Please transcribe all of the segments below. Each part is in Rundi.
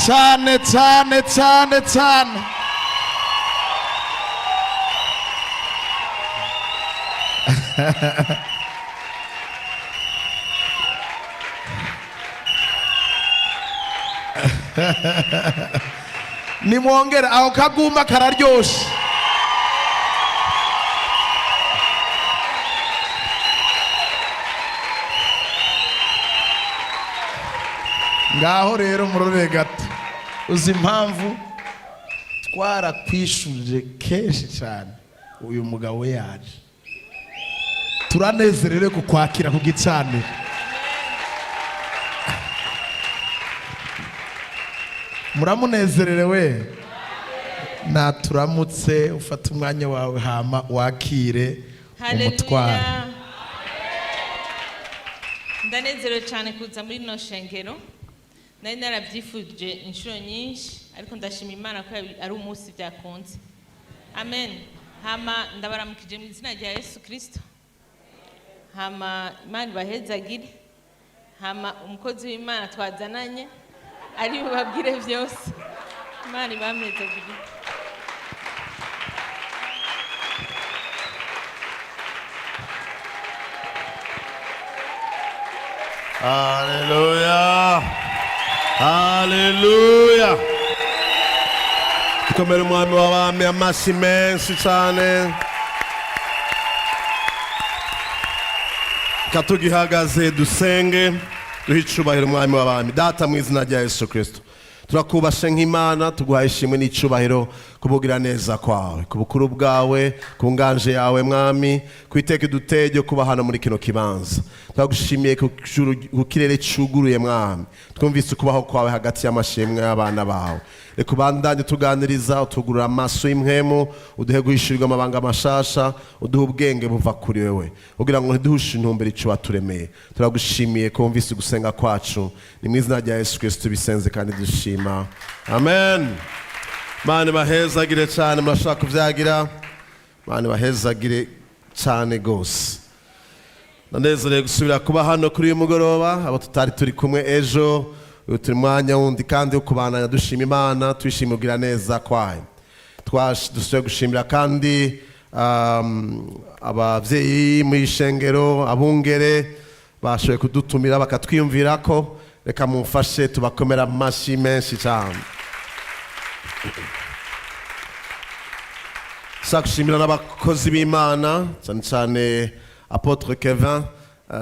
Cyane cyane cyane cyane. Nimwongere aho kaguma kararyoshe. Ngaho rero murore gato, uzi impamvu twarakwishuje kenshi cyane? Uyu mugabo yaje, turanezerewe kukwakira ku gicaniro. Muramunezerewe? Naturamutse, ufate umwanya wawe, hama wakire umutwaro. Haleluya! Ndanezerewe cyane kuza muri rino shengero. Nari narabyifuje inshuro nyinshi, ariko ndashima Imana ko ari umunsi byakunze. Amen. Hama ndabaramukije mu izina rya Yesu Kirisito. Hama Imana ibahezagire. Hama umukozi w'Imana twazananye ari bubabwire byose. Imana ibamezagire. Haleluya, haleluya! Dukomere umwami w'abami amashyi menshi cyane. Katugihagaze dusenge, duhe icubahiro umwami w'abami. Data, mu izina rya Yesu Kirisito, turakubashe nk'Imana, tuguhaye ishimwe n'icubahiro kubugira neza kwawe, ku bukuru bwawe, ku nganje yawe, Mwami, ku iteka duteye ryo kuba hano muri kino kibanza. Turagushimiye ku kirere cuguruye, Mwami. Twumvise ukubaho kwawe hagati y'amashimwe y'abana bawe. Reka ubandanye utuganiriza, utugurura amaso y'impwemu, uduhe guhishurirwa amabanga mashasha, uduhe ubwenge buva kuri wewe, kugira ngo ntiduhushe intumbero ico waturemeye. Turagushimiye ko wumvise ugusenga kwacu. Ni mu izina rya Yesu Kristo tubisenze kandi dushima, amen. Mana bahezagire cyane. Murashobora kubyagira. Mana bahezagire cyane gose. Ndanezerewe gusubira kuba hano kuri uyu mugoroba. Abo tutari turi kumwe ejo, uyu turi mwanya wundi kandi wo kubandanya dushima Imana, twishimira neza kwayo. Dusubiye gushimira kandi ababyeyi mu ishengero, abungere bashoboye kudutumira bakatwiyumvira ko. Reka mumfashe tubakomera amashyi menshi cyane. Nshaka gushimira n'abakozi b'Imana, cyane cyane Apôtre Kevin.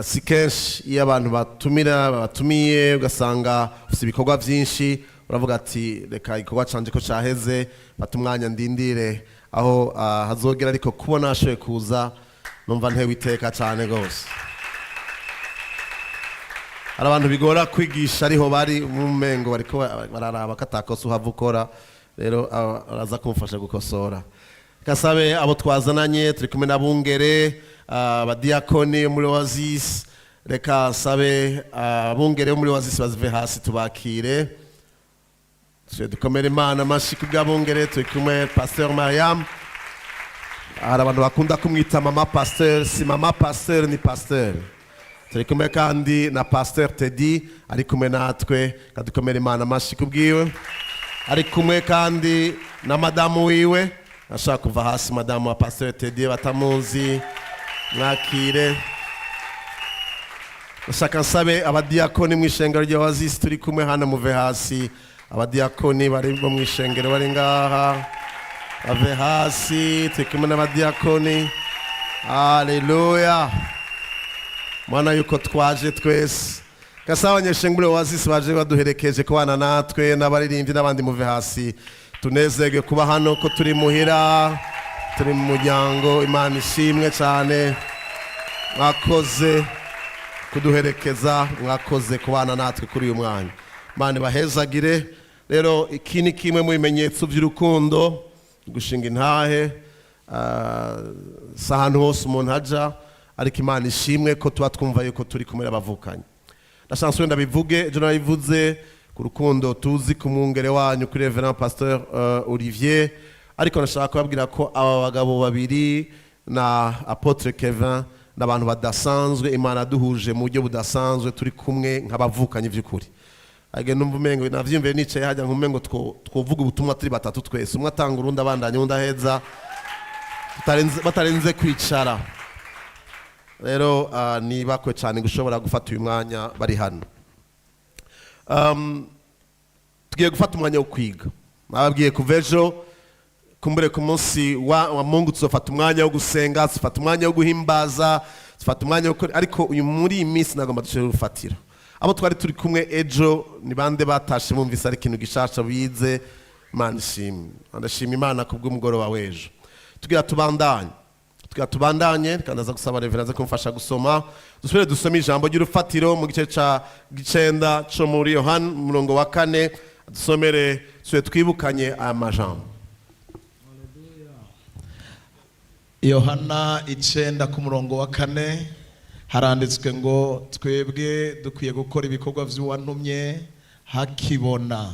Si kenshi iyo abantu batumira, babatumiye, ugasanga ufite ibikorwa byinshi, uravuga ati: "Reka igikorwa canje ko caheze, fata umwanya ndindire aho hazogera." Ariko kubona ashoboye kuza, numva ntewe iteka cyane rwose. Hari abantu bigora kwigisha ariho bari, mu bariko bararaba ko atakosa uhava ukora. Rero araza kumufasha gukosora. Kasabe abo twazananye, turi kumwe n'abungere, abadiyakoni yo muri Oasis. Reka sabe abungere bo muri Oasis bazive hasi tubakire. Tuje dukomere Imana amashyi kubw'abungere. Turi kumwe Pasteur Mariam. Hari abantu bakunda kumwita mama pasteur. Si mama pasteur, ni pasteur. Turi kumwe kandi na Pasteur Teddy, ari kumwe natwe. Kadukomere Imana amashyi kubwiwe. Ari kumwe kandi na madamu wiwe, ashaka kuva hasi. Madamu wa Pasteur Teddy, batamuzi mwakire. Ndashaka nsabe abadiyakoni mu ishengero rya Oasis turi kumwe hano muve hasi. Abadiyakoni bari bo mu ishengero bari ngaha bave hasi. Turi kumwe n'abadiyakoni. Haleluya! Mwana yuko twaje twese. Gasaba abanyeshengero Oasis baje baduherekeje kubana natwe, n'abaririmbyi n'abandi muve hasi. Tunezerwe kuba hano, ko turi muhira, turi mu muryango. Imana ishimwe cyane. Mwakoze kuduherekeza, mwakoze kubana natwe kuri uyu mwanya. Imana ibahezagire. Rero iki ni kimwe mu bimenyetso by'urukundo, gushinga intahe. Si ahantu hose umuntu aja, ariko Imana ishimwe ko tuba twumva yuko turi kumwe n'abavukanyi. Ndashaka wenda bivuge, ejo nabivuze ku rukundo tuzi ku mwungere wanyu, kuri Reverend Pasteur Olivier, ariko ndashaka kubabwira ko aba bagabo babiri na Apôtre Kevin n'abantu badasanzwe. Imana duhuje mu buryo budasanzwe, turi kumwe nk'abavukanyi by'ukuri. Agenda numva umengo navyiyumviye nicaye hajya nkumengo twovuga ubutumwa turi batatu twese, umwe atanga, urundi abandanya, undi aheza, batarenze kwicara. Rero ni bakwe cyane gushobora gufata uyu mwanya bari hano. Tugiye gufata umwanya wo kwiga. Nababwiye kuva ejo, kumbure ku munsi wa Mungu, tuzofata umwanya wo gusenga, tuzofata umwanya wo guhimbaza, tuzofata umwanya wo gukora, ariko uyu muri iyi minsi nagomba dushobore gufatira. Abo twari turi kumwe ejo ni bande batashe bumvise ari ikintu gishasha bize? Imana ishimwe, ndashima Imana kubw'umugoroba w'ejo. Tugira tubandanye, kandi aza gusaba reverend kumfasha gusoma. Dusubire dusome ijambo ry'urufatiro mu gice ca gicenda co muri Yohana, umurongo wa 4. Dusomere, dusubire twibukanye aya majambo. Yohana 9 ku murongo wa 4 haranditswe ngo: "Twebwe dukwiye gukora ibikorwa by'uwantumye hakibona,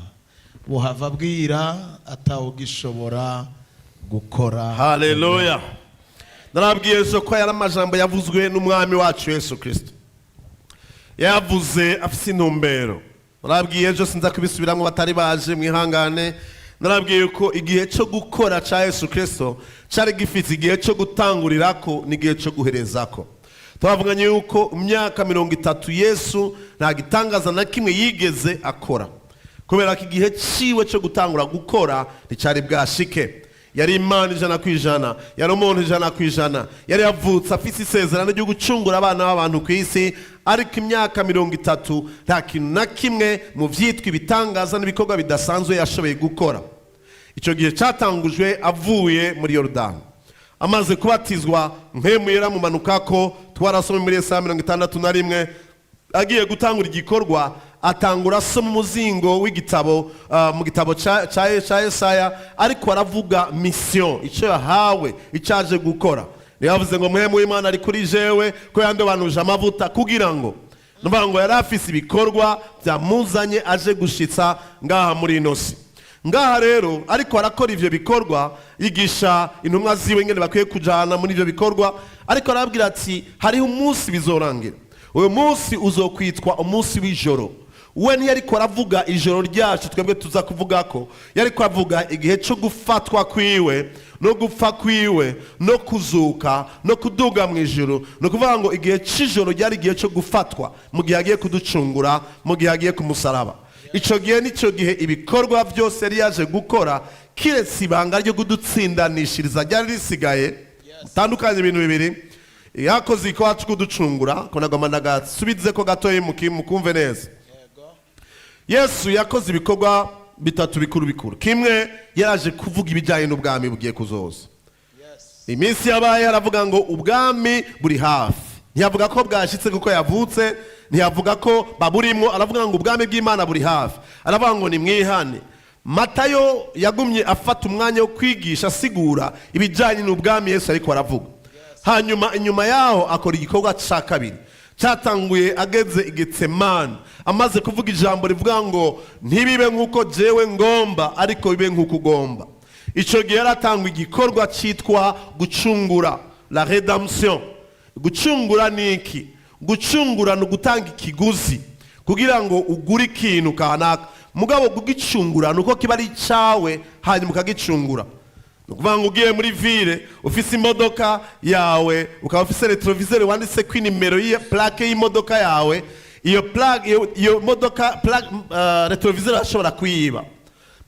buhava bwira atawugishobora gukora." Haleluya! Narabwiye ejo ko yari amajambo yavuzwe n'umwami wacu Yesu Kirisito, yavuze afise intumbero. Narabwiye ejo, sinza kubisubiramo, batari baje mwihangane. Narabwiye ko igihe cyo gukora cya Yesu Kirisito cyari gifite igihe cyo gutangurirako n'igihe cyo guherezako. Twavuganye yuko imyaka 30 Yesu nta gitangaza na kimwe yigeze akora, kubera ko igihe ciwe cyo gutangura gukora nticyari bwashike. Yari Imana 100%, yari umuntu 100%, yari yavutse afise isezerano ryo gucungura abana b'abantu ku isi, ariko imyaka 30 nta kintu na kimwe mu vyitwa ibitangaza n'ibikorwa bidasanzwe yashoboye gukora. Icyo gihe cyatangujwe avuye muri Yorodani, amaze kubatizwa, Mpwemu yaramumanukako. Twarasomye muri Yesaya 61. Agiye gutangura igikorwa, atangura asoma umuzingo w'igitabo, mu gitabo ca Yesaya, ariko aravuga mission, icyo yahawe, icyo aje gukora. Niyo yavuze ngo: "Mpwemu w'Imana ari kuri jewe, ko yandobanuje amavuta kugira ngo." Nuvuga ngo yari afise ibikorwa byamuzanye aje gushitsa ngaha muri ino si. Ngaha rero ariko arakora ivyo bikorwa, yigisha intumwa ziwe ingene bakwiye kujana muri ivyo bikorwa, ariko arababwira ati: "Hariho umunsi bizorangira, uyu munsi uzokwitwa umunsi w'ijoro." We ntiyariko aravuga ijoro ryacu twebwe tuza kuvuga ko yariko avuga igihe cyo gufatwa kwiwe no gupfa kwiwe no kuzuka no kuduga mu ijuru. Ni ukuvuga ngo igihe cy'ijoro ryari igihe cyo gufatwa, mu gihe agiye kuducungura, mu gihe agiye ku musaraba. Icyo gihe nicyo gihe ibikorwa byose yari yaje gukora, kiretse ibanga ryo kudutsindanishiriza ryari risigaye. Tandukanye ibintu bibiri: yakoze igikorwa cyo kuducungura, ko nagomba ndagasubize ko gatoya mukumve neza. Yesu yakoze ibikorwa bitatu bikuru bikuru. Kimwe, yaraje kuvuga ibijyanye n'ubwami bugiye kuzoza. Iminsi yabaye, aravuga ngo ubwami buri hafi. Ntiyavuga ko bwashyitse kuko yavutse, ntiyavuga ko baburimwo, aravuga ngo ubwami bw'Imana buri hafi, aravuga ngo nimwihane. Matayo yagumye afata umwanya wo kwigisha, asigura ibijyanye n'ubwami Yesu ariko aravuga. Hanyuma inyuma yaho akora igikorwa cya kabiri cyatanguye ageze i Getsemani, amaze kuvuga ijambo rivuga ngo: "Ntibibe nk'uko jewe ngomba, ariko bibe nk'uko ugomba." Icyo gihe yaratangwa igikorwa cyitwa gucungura, la rédemption. Gucungura ni iki? Gucungura ni ugutanga ikiguzi kugira ngo ugure ikintu kanaka. Mugabo kugicungura ni uko kiba ari icyawe, hanyuma ukagicungura. Ni ukuvuga ngo ugiye muri ville ufise imodoka yawe, ukaba ufise rétroviseur wanditse ko inimero y'iyo plaque y'imodoka yawe, iyo plaque, iyo modoka plaque, rétroviseur ashobora kuyiba.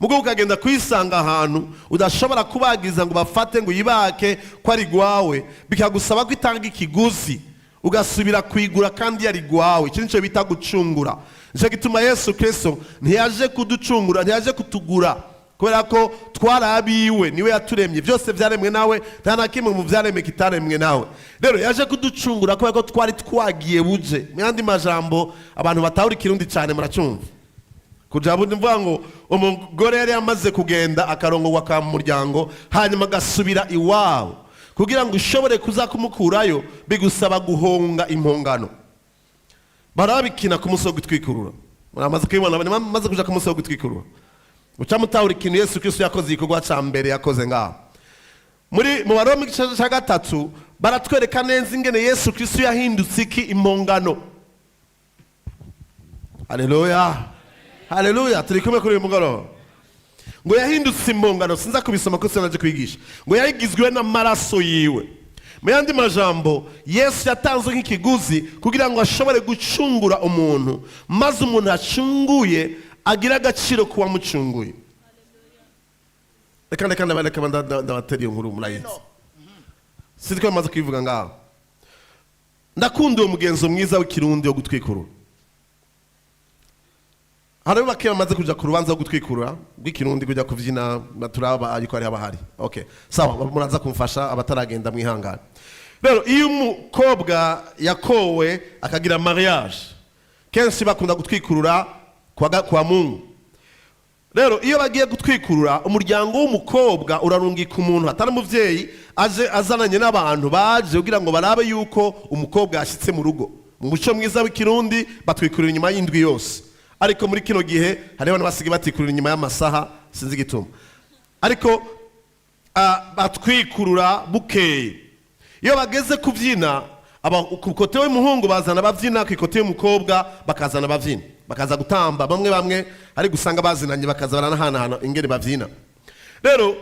Mugabo ukagenda kuyisanga ahantu udashobora kubagiza ngo bafate ngo uyibake ko ari gwawe, bikagusaba ko itanga ikiguzi ugasubira kuyigura kandi yari gwawe. Iki nicyo bita gucungura. Nicyo gituma Yesu Kristo ntiyaje kuducungura, ntiyaje kutugura, kubera ko twari abiwe. Niwe yaturemye, byose byaremwe nawe, nta na kimwe mu byaremwe kitaremwe nawe. Rero yaje kuducungura kubera ko twari twagiye buje. Mu yandi majambo, abantu batahura Ikirundi cyane muracyumva kuja bundi, mvuga ngo umugore yari yamaze kugenda, akarongorwa ka mu muryango, hanyuma agasubira iwabo. Kugira ngo ushobore kuza kumukurayo bigusaba guhonga impongano. Barabikina ku munsi wo gutwikurura, muramaze kubibona, bamaze kuja ku munsi wo gutwikurura. Uca mutahura ikintu Yesu Kristo yakoze. Igikorwa ca mbere yakoze ngaho muri mu Baroma igice cya 3, baratwereka neza ingene Yesu Kristo yahindutse iki? Impongano. Haleluya! Haleluya! Turi kumwe kuri uyu mugoroba. Ngo yahindutse impongano, sinza kubisoma ko sinaje kwigisha. Ngo yayigizwe n'amaraso yiwe. Mu yandi majambo, Yesu yatanzwe nk'ikiguzi kugira ngo ashobore gucungura umuntu, maze umuntu acunguye agira agaciro ku wamucunguye. Reka ndabatera iyo nkuru murayizi, sinzi ko bamaze kubivuga ngaho. Ndakunda uwo mugenzo mwiza w'Ikirundi wo gutwikurura. Hari bake bamaze kuja ku rubanza rwo gutwikurura rw'Ikirundi, kujya kuvyina, turaba ariko hari abahari. Okay, sawa, muraza kumfasha. Abataragenda mwihangane. Rero iyo umukobwa yakowe akagira mariage, kenshi bakunda gutwikurura kwa Mungu. Rero iyo bagiye gutwikurura, umuryango w'umukobwa urarungika umuntu atari umuvyeyi, aje azananye n'abantu baje kugira ngo barabe yuko umukobwa yashyitse mu rugo. Mu muco mwiza w'Ikirundi batwikurira inyuma y'indwi yose, ariko muri kino gihe hariho n'abasigaye batikurira inyuma y'amasaha, sinzi igituma. Ariko batwikurura bukeye. Iyo bageze kubyina, ku côté w'umuhungu bazana ababyina, ku ikote y'umukobwa bakazana ababyina, bakaza gutamba. Bamwe bamwe ari gusanga bazinanye, bakaza baranahanahana ingene babyina. Rero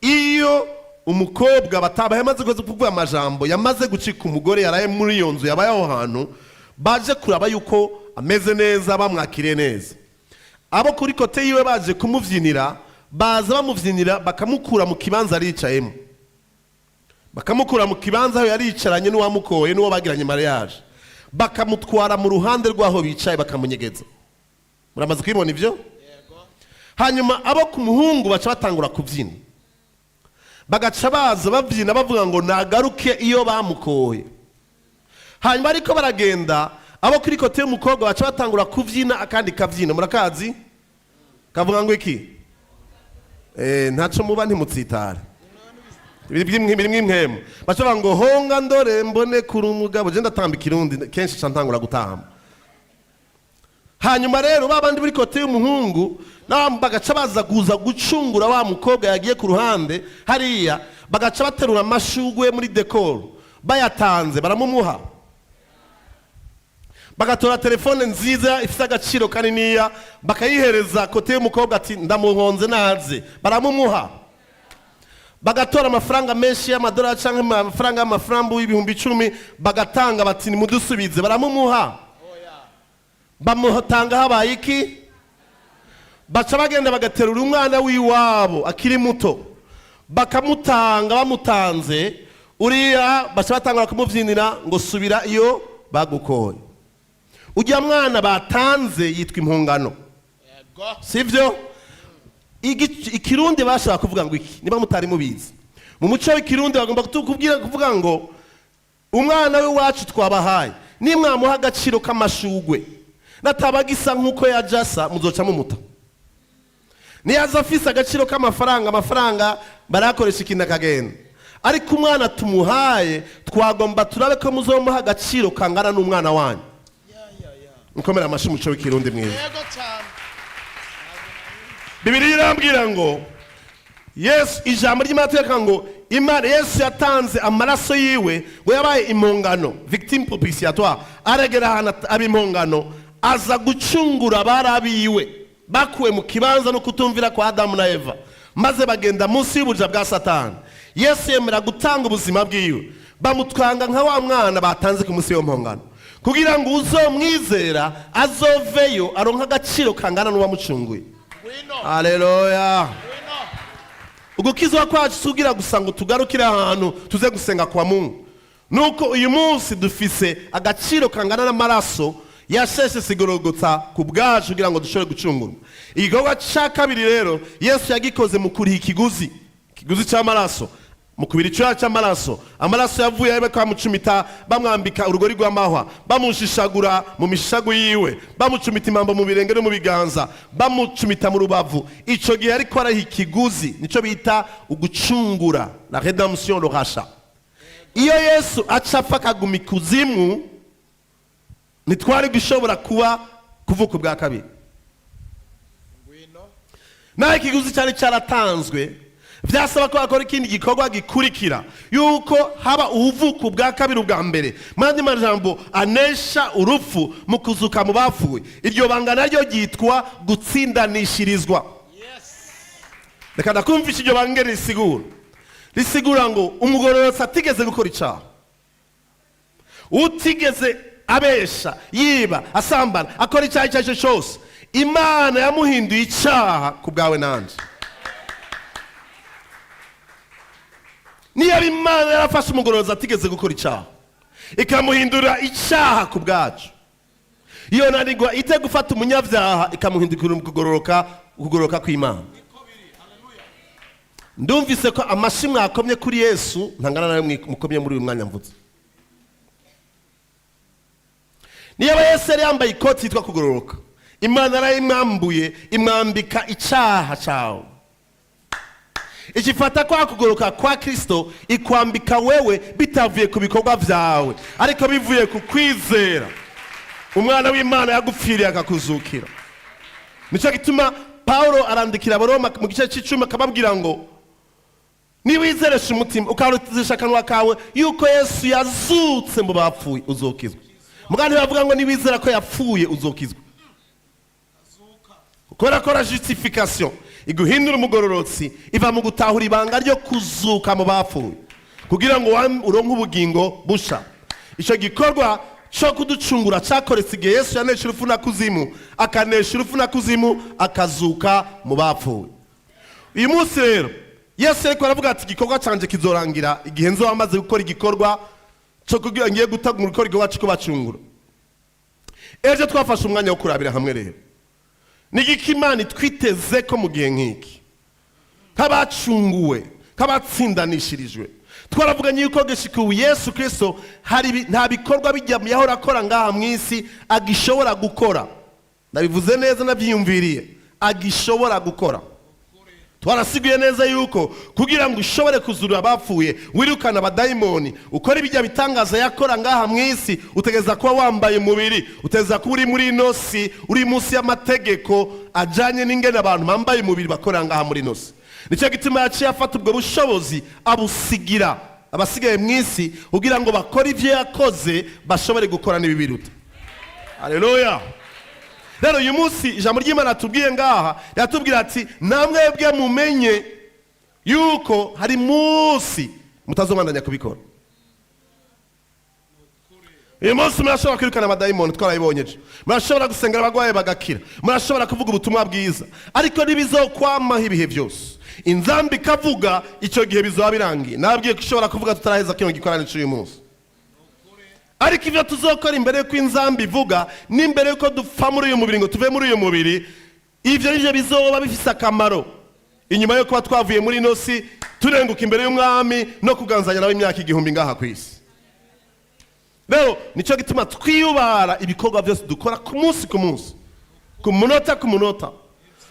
iyo umukobwa bataba yamaze kuvuga amajambo, yamaze gucika umugore, yaraye muri iyo nzu, yabaye aho hantu, baje kuraba yuko ameze neza, bamwakiriye neza. Abo kuri côté yiwe baje kumubyinira, baza bamubyinira, bakamukura mu kibanza aricayemo, bakamukura mu kibanza aho yari yicaranye n'uwamukoye n'uwo bagiranye mariage, bakamutwara mu ruhande rw'aho bicaye, bakamunyegeza. Muramaze kubibona ibyo. Hanyuma abo ku muhungu baca batangura kubyina, bagaca baza babyina bavuga ngo nagaruke iyo bamukoye. Hanyuma ariko baragenda, abo kuri côté y'umukobwa baca batangura kubyina akandi kabyina murakazi, kavuga ngo iki? Ntaco muba, ntimutsitare, birimo impwemu. Baca bavuga ngo honga ndore mbone kuri umugabo. Je ndatamba Ikirundi kenshi, ca ntangura gutamba. Hanyuma rero ba bandi buri côté y'umuhungu nabo bagaca baza kuza gucungura wa mukobwa yagiye ku ruhande hariya, bagaca baterura amashugwe muri décor, bayatanze baramumuha, bagatora telefone nziza ifite agaciro kaniniya, bakayihereza côté y'umukobwa, ati ndamuhonze naze, baramumuha. Bagatora amafaranga menshi y'amadolari cyangwa amafaranga y'amafarambu 10,000, bagatanga bati nimudusubize, baramumuha. Bamuhatanga habaye iki? Baca bagenda bagaterura umwana w'iwabo akiri muto, bakamutanga. Bamutanze uriya, baca batangura kumubyinira ngo subira iyo bagukoye. Ujya mwana batanze yitwa impungano, sibyo? Ikirundi bashaka kuvuga ngo iki? Niba mutari mubizi, mu muco w'Ikirundi bagomba kutubwira kuvuga ngo umwana w'iwacu twabahaye, nimwamuha agaciro k'amashugwe, nataba gisa nk'uko yaje asa, muzoca mumuta. Niyaza afise agaciro k'amafaranga, amafaranga barayakoresha ikintu akagenda. Ariko umwana tumuhaye, twagomba turabe ko muzomuha agaciro kangana n'umwana wanyu. Mukomere amashyi umuco w'Ikirundi mwiza. Yego cyane. Bibiliya irambwira ngo Yesu, ijambo ry'Imana twereka ngo Imana, Yesu yatanze amaraso yiwe, ngo yabaye impongano, victime propitiatoire. Aregera ahantu aba impongano, aza gucungura abari abiwe bakuwe mu kibanza no kutumvira kwa Adamu na Eva, maze bagenda munsi y'ubuja bwa Satani. Yesu yemera gutanga ubuzima bwiwe, bamutwanga nka wa mwana batanze ku munsi w'iyo mpongano, kugira ngo uzomwizera azoveyo aronke agaciro kangana n'uwamucunguye. Ngwino. Haleluya! Ngwino. Ugukizwa kwacu si ugira gusa ngo tugarukire ahantu tuze gusenga kwa Mungu. Nuko uyu munsi dufise agaciro kangana n'amaraso yasheshe sigorogotsa ku bwacu kugira ngo dushobore gucungurwa. Igikorwa cya kabiri rero Yesu yagikoze mu kuriha ikiguzi, ikiguzi cy'amaraso, mu kubira icyuya cy'amaraso. Amaraso yavuye abe bamucumita, bamwambika urugori rw'amahwa, bamushishagura mu mishagu yiwe, bamucumita impambo mu birenge no mu biganza, bamucumita mu rubavu. Icyo gihe ariko araha ikiguzi, nicyo bita ugucungura, la rédemption, le rachat. Iyo Yesu aca apfa akaguma ikuzimu, ntitwari gushobora kuba kuvuka ubwa kabiri. Ngwino. Naho ikiguzi cyari cyaratanzwe, Vyasaba ko bakora ikindi gikorwa gikurikira, yuko haba ubuvuko bwa kabiri, ubwa mbere. Mu yandi majambo, anesha urupfu mu kuzuka mu bapfuye. Iryo banga naryo ryitwa gutsindanishirizwa. Reka ndakumvisha iryo banga risigura. Risigura ngo umugororotsi atigeze gukora icaha, utigeze abesha, yiba, asambana, akora icyaha icyo ari cyo cyose, Imana yamuhinduye icyaha ku bwawe nanje. Niba Imana yarafashe umugororotsi atigeze gukora icyaha, ikamuhindura icyaha ku bwacu, yonanirwa ite gufata umunyabyaha ikamuhindukira ukugororoka kw'Imana? Ndumvise ko amashi mwakomye kuri Yesu ntangana nayo mukomye muri uyu mwanya mvutse. Niba Yesu yari yambaye ikoti yitwa kugororoka, Imana yarayimwambuye, imwambika icyaha cyawe. Ikifata kwa kugororoka kwa Kristo ikwambika wewe, bitavuye ku bikorwa byawe, ariko bivuye ku kwizera umwana w'Imana yagupfiriye akakuzukira. Nicyo gituma Paulo arandikira Abaroma mu gice cy'icumi, akababwira ngo niwizeresha umutima, ukarutizisha akanwa kawe yuko Yesu yazutse mu bapfuye, uzokizwa. Mugabo ntibavuga ngo niwizera ko yapfuye uzokizwa, kubera ko la justification iguhindura umugororotsi iva mu gutahura ibanga ryo kuzuka mu bapfuye, kugira ngo uronke ubugingo busha. Icyo gikorwa cyo kuducungura cyakoretse igihe Yesu yanesha urupfu na kuzimu, akanesha urupfu na kuzimu, akazuka mu bapfuye. Uyu munsi rero Yesu ariko aravuga ati igikorwa cyanjye kizorangira igihe nzoba amaze gukora igikorwa cyo kugira ngiye gutangura gukora igikorwa cyo kubacungura. Ejo twafashe umwanya wo kurabira hamwe rero ni igiki Imana itwiteze ko mu gihe nk'iki, nk'abacunguwe, nk'abatsindanishirijwe. Twaravuganye yuko gushika ubu Yesu Kristo hari nta bikorwa bijya yahora akora ngaha mu isi agishobora gukora. Ndabivuze neza nabyiyumviriye, agishobora gukora. Twarasiguye neza yuko kugira ngo ushobore kuzura abapfuye, wirukana abadayimoni, ukora ibijya bitangaza yakora ngaha mu isi, utegereza kuba wambaye umubiri, utegereza kuba uri muri ino si, uri munsi y'amategeko ajyanye n'ingene abantu bambaye umubiri bakorera ngaha muri ino si. Nicyo gituma yaciye afata ubwo bushobozi abusigira abasigaye mu isi, kugira ngo bakore ibyo yakoze, bashobore gukora n'ibibiruta. Haleluya! Rero uyu munsi ijambo ry'Imana atubwiye ngaha, yatubwira ati namwebwe mumenye yuko hari munsi mutazobandanya kubikora. Uyu munsi murashobora kwirukana amadayimoni, twarabibonye ejo. Murashobora gusengera abagwayi bagakira, murashobora kuvuga ubutumwa bwiza, ariko ntibizokwamaho ibihe byose. Inzamba ikavuga, icyo gihe bizoba birangiye. Nababwiye ko ushobora kuvuga tutaraheza kino gikorane cy'uyu munsi, ariko ibyo tuzokora imbere y'uko inzamba ivuga n'imbere y'uko dupfa muri uyu mubiri ngo tuve muri uyu mubiri, ibyo nibyo bizoba bifise akamaro inyuma yo kuba twavuye muri ino si, turenguka imbere y'umwami no kuganzanya nawe imyaka 1000 ngaha ku isi. Rero nicyo gituma twiyubara ibikorwa byose dukora ku munsi ku munsi, ku munota ku munota,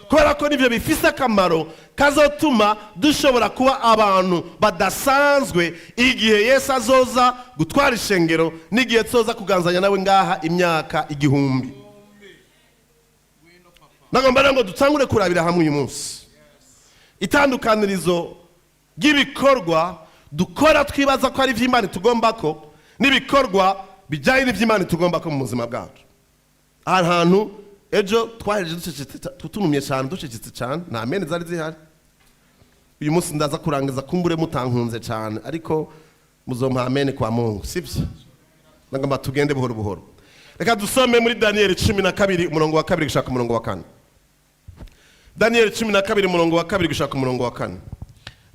kubera ko nibyo bifise akamaro kazotuma dushobora kuba abantu badasanzwe igihe Yesu azoza gutwara ishengero n'igihe tuzoza kuganzanya nawe ngaha imyaka 1000. Nagomba rero ngo dutangure kurabira hamwe uyu munsi itandukanirizo ry'ibikorwa dukora twibaza ko ari iby'Imana tugomba ko, n'ibikorwa bijyanye n'iby'Imana tugomba ko mu buzima bwacu. Aha hantu ejo twahereje ducecetse, tunumye cyane, ducecetse cyane, nta mene zari zihari. Uyu munsi ndaza kurangiza kumbure mutankunze cyane, ariko muzompa amene kwa Mungu, sibyo? Nagomba tugende buhoro buhoro. Reka dusome muri Daniyeli 12 umurongo wa 2 gushaka umurongo wa 4. Daniyeli 12 umurongo wa 2 gushaka umurongo wa 4.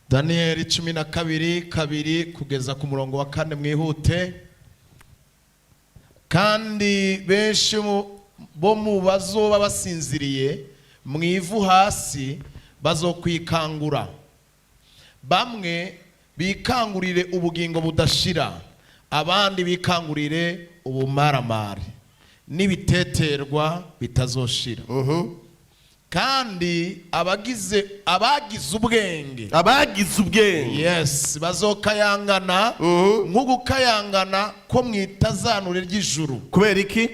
Daniyeli 12:2 kugeza ku murongo wa 4, mwihute. Kandi benshi bo mu bazoba basinziriye mu ivu hasi bazokwikangura, bamwe bikangurire ubugingo budashira, abandi bikangurire ubumaramare n'ibiteterwa bitazoshira. Kandi abagize ubwenge, abagize ubwenge, yes, bazokayangana nk'ugukayangana ko mu itazanure ry'ijuru. Kubera iki?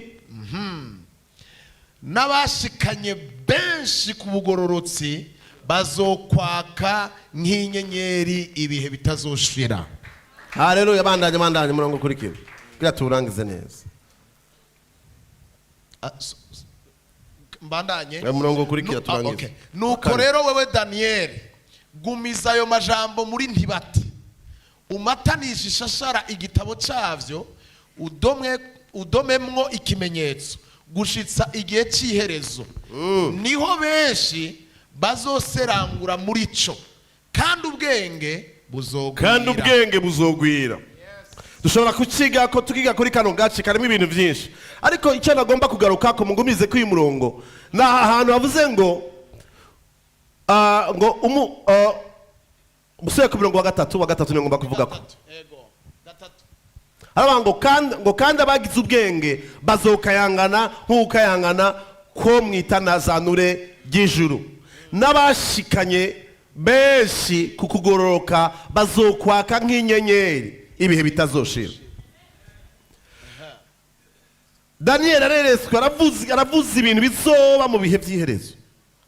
N'abashikanye benshi ku bugororotsi Bazokwaka nk'inyenyeri ibihe bitazoshira. Haleluya! Bandanye, bandanye, umurongo ukurikira kugira tuwurangize neza. Ah, mbandanye. Umurongo ukurikira turangize. Okay. Nuko Kane. rero wewe Daniyeli, gumiza ayo majambo muri ntibati, umatanishe ishashara igitabo cyavyo, udomwe udomemwo ikimenyetso gushitsa igihe cy'iherezo. Niho benshi bazoserangura muri cyo, kandi ubwenge buzogwira. Kandi ubwenge buzogwira. Dushobora kukiga ko tukiga kuri kano gace karimo ibintu byinshi, ariko icyo nagomba kugaruka ko mugumize kuri uyu murongo ni aha hantu havuze ngo ngo umusore ku murongo wa gatatu, wa gatatu niyo ngomba kuvuga ko. Gatatu, ego, gatatu. Haravuga ngo kandi abagize ubwenge bazokayangana nk'ukayangana ko mu itanazanure ry'ijuru, n'abashikanye benshi ku kugororoka bazokwaka nk'inyenyeri ibihe bitazoshira. Daniyeli areretswe, aravuze ibintu bizoba mu bihe by'iherezo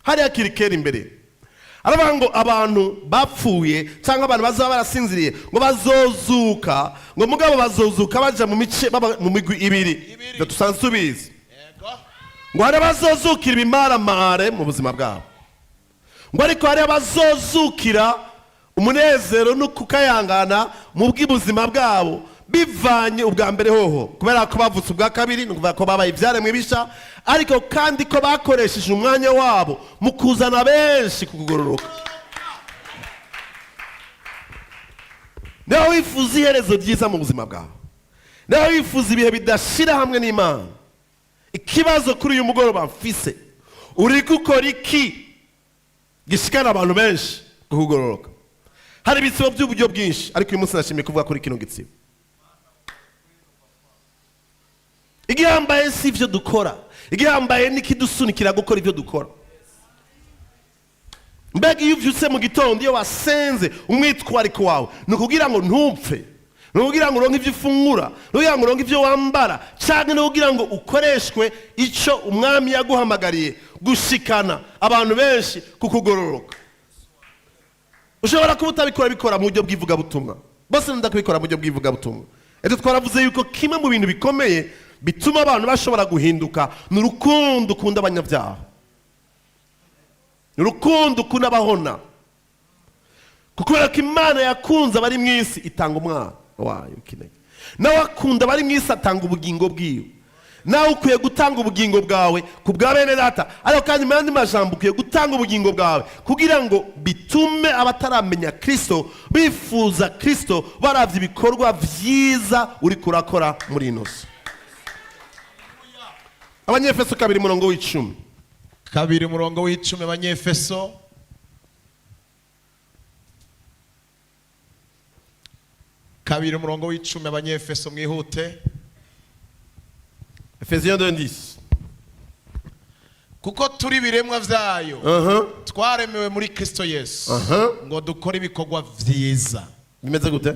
hariya kiri kera imbere. Aravuga ngo abantu bapfuye cyangwa abantu bazaba barasinziriye ngo bazozuka, ngo mugabo bazozuka baja mu mice, baba mu migwi ibiri. Ibiri. Ibyo dusanzwe tubizi. Ego. Ngo hari abazozukira ibimaramare mu buzima bwabo, ngo ariko hari abazozukira umunezero no kukayangana mu bw'ubuzima bwabo, bivanye ubwa mbere hoho kubera ko bavutse ubwa kabiri, ni ukuvuga ko babaye ibyaremwe bisha, ariko kandi ko bakoresheje umwanya wabo mu kuzana benshi ku kugororoka. Niba wifuza iherezo ryiza mu buzima bwawe, niba wifuza ibihe bidashira hamwe n'Imana, ikibazo kuri uyu mugoroba mfise: uri gukora iki gishikana abantu benshi kugororoka? Hari ibitsibo by'uburyo bwinshi, ariko uyu munsi nashimiye kuvuga kuri kino gitsibo. Igihambaye si ibyo dukora, igihambaye n'ikidusunikira gukora ibyo dukora. Mbega iyo ubyutse mu gitondo, iyo wasenze, umwitwariko wawe ni ukugira ngo ntupfe, ni ukugira ngo uronke ibyo ufungura, ni ukugira ngo uronke ibyo wambara, cyangwa ni ukugira ngo ukoreshwe icyo umwami yaguhamagariye, gushikana abantu benshi ku kugororoka? Ushobora kuba utabikora, bikora mu buryo bw'ivugabutumwa bose, ndakubikora mu buryo bw'ivugabutumwa. Ejo twaravuze yuko kimwe mu bintu bikomeye bituma abantu bashobora guhinduka ni urukundo ukunda abanyabyaha, ni urukundo ukunda abahona, kubera ko Imana yakunze abari mu isi itanga umwana wayo w'ikinege. Nawe akunda abari mu isi atanga ubugingo bwiwe. Nawe ukwiye gutanga ubugingo bwawe ku bwa bene data, ariko kandi mu yandi majambo ukwiye gutanga ubugingo bwawe kugira ngo bitume abataramenya Kirisito bifuza Kirisito baravye ibikorwa vyiza uri kurakora muri ino si. Abanyefeso 2, murongo w'10. 2, umurongo w'10, Abanyefeso. 2, umurongo w'10, Abanyefeso, mwihute. Efesiens 2:10. Kuko turi ibiremwa vyayo, twaremewe muri Kristo Yesu ngo dukore ibikorwa vyiza. Bimeze gute?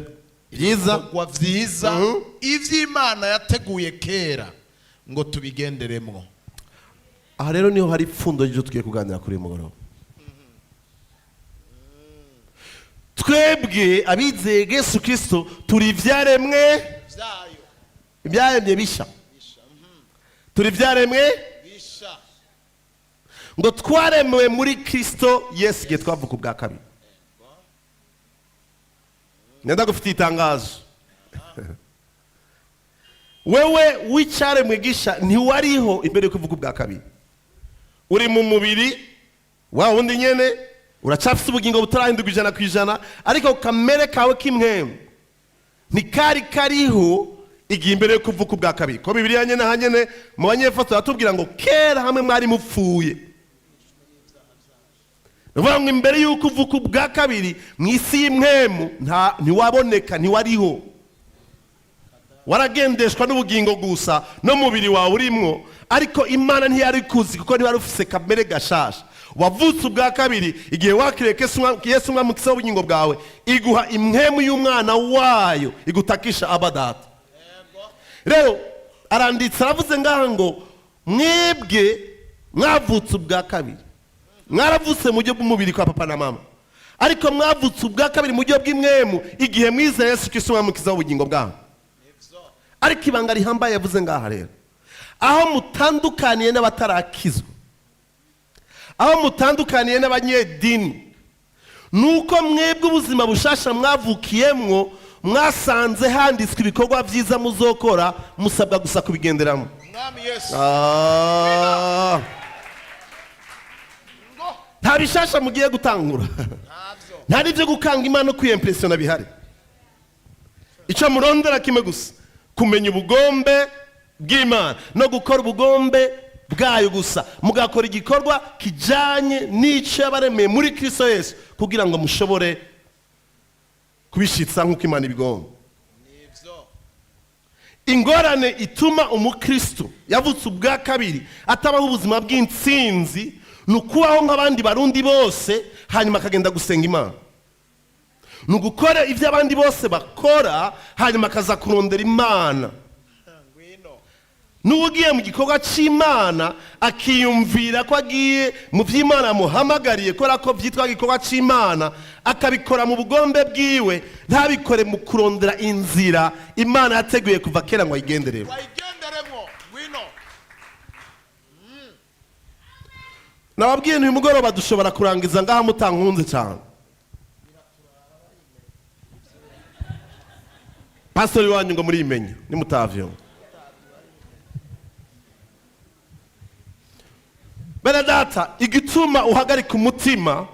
Byiza. Ibikorwa vyiza ivy'Imana yateguye kera ngo tubigenderemwo. Aha rero niho hari ipfundo ry'ibyo tugiye kuganira kuri uyu mugoroba. Twebwe abizeye Yesu Kirisito turi ibyaremwe vyayo. Ibyaremwe bisha. Turi ibyaremwe bisha. Ngo twaremewe muri Kirisito Yesu igihe twavuka ubwa kabiri. Nenda gufite itangazo: wewe w'icyaremwe gisha ntiwariho imbere yo kuvuga ubwa kabiri. Uri mu mubiri wa wundi nyene, uracafise ubugingo butarahindurwa 100%, ariko kamere kawe k'impwemu ntikari kariho igihe imbere yo kuvuka ubwa kabiri. Ko Bibiliya nyene aha nyene mu Banyefeso baratubwira ngo kera hamwe mwari mupfuye. Ni ukuvuga ngo imbere y'uko uvuka ubwa kabiri, mu isi y'impwemu ntiwaboneka, ntiwariho. Waragendeshwa n'ubugingo gusa n'umubiri wawe urimwo, ariko Imana ntiyari kuzi kuko ntiwari ufise kamere gashasha. Wavutse ubwa kabiri igihe wakiriye Yesu umwamutse w'ubugingo bwawe, iguha impwemu y'umwana wayo igutakisha aba data. Rero aranditse, aravuze ngaha ngo mwebwe mwavutse ubwa kabiri. Mwaravutse mu buryo bw'umubiri kwa papa na mama, ariko mwavutse ubwa kabiri mu buryo bw'impwemu igihe mwizeye Yesu Kristo mwamukiza ubugingo bwanyu. Ariko ibanga rihambaye yavuze ngaha rero, aho mutandukaniye n'abatarakizwa, aho mutandukaniye n'abanyedini, nuko mwebwe ubuzima bushasha mwavukiyemwo mwasanze handitswe ibikorwa byiza muzokora, musabwa gusa kubigenderamo. Mwami Yesu. Ah. Ngo. Nta bishasha mugiye gutangura. Ntabyo. Nta n'ibyo gukanga Imana no kwiyempresiyona bihari. Icyo murondera kimwe gusa, kumenya ubugombe bw'Imana no gukora ubugombe bwayo gusa, mugakora igikorwa kijyanye n'icyo yabaremeye muri Kristo Yesu, kugira ngo mushobore kubishitsa nk'uko Imana ibigomba. Nibyo. Ingorane ituma umukristo yavutse ubwa kabiri atabaho ubuzima bw'intsinzi ni ukubaho nk'abandi Barundi bose, hanyuma akagenda gusenga Imana. Ni ugukora ibyo abandi bose bakora, hanyuma akaza kurondera Imana. Ngwino. N'uba ugiye mu gikorwa cy'Imana akiyumvira ko agiye mu by'Imana yamuhamagariye, kubera ko byitwa igikorwa cy'Imana, akabikora mu bugombe bwiwe, ntabikore mu kurondera inzira Imana yateguye kuva kera ngo ayigenderemo. Wayigenderemo, ngwino. Nababwiye, uyu mugoroba dushobora kurangiza ngaha mutankunze cyane. Pastori wanyu ngo murimenye nimutavyo. Bene data, igituma uhagarika umutima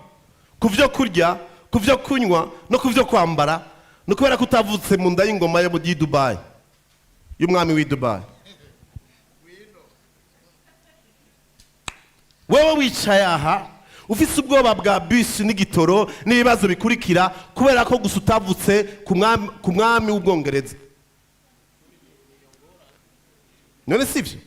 ku byo kurya, ku byo kunywa no ku byo kwambara, ni ukubera ko utavutse mu nda y'ingoma yo mu y'i Dubayi, y'umwami w'i Dubayi. Wewe wicaye aha ufise ubwoba bwa bisi n'igitoro n'ibibazo bikurikira, kubera ko gusa utavutse ku mwami w'Ubwongereza. None sivyo?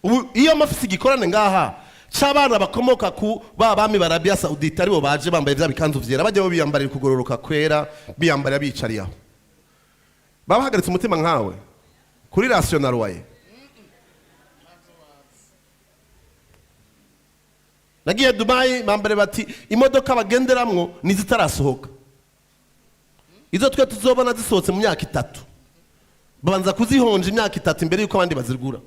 Ubu iyo mafise igikorane ngaha c'abana bakomoka ku ba bami ba Arabia Saudite, aribo baje bambaye vya bikanzu vyera, bajya bo biyambarira kugororoka kwera, biyambarira biyicariye aho, baba bahagaritse umutima nkawe kuri rational waye. Nagiye Dubai, bambare bati imodoka bagenderamwo nizitarasohoka, izo twe tuzobona zisohotse mu myaka 3, babanza kuzihonja imyaka 3 imbere yuko abandi bazigura.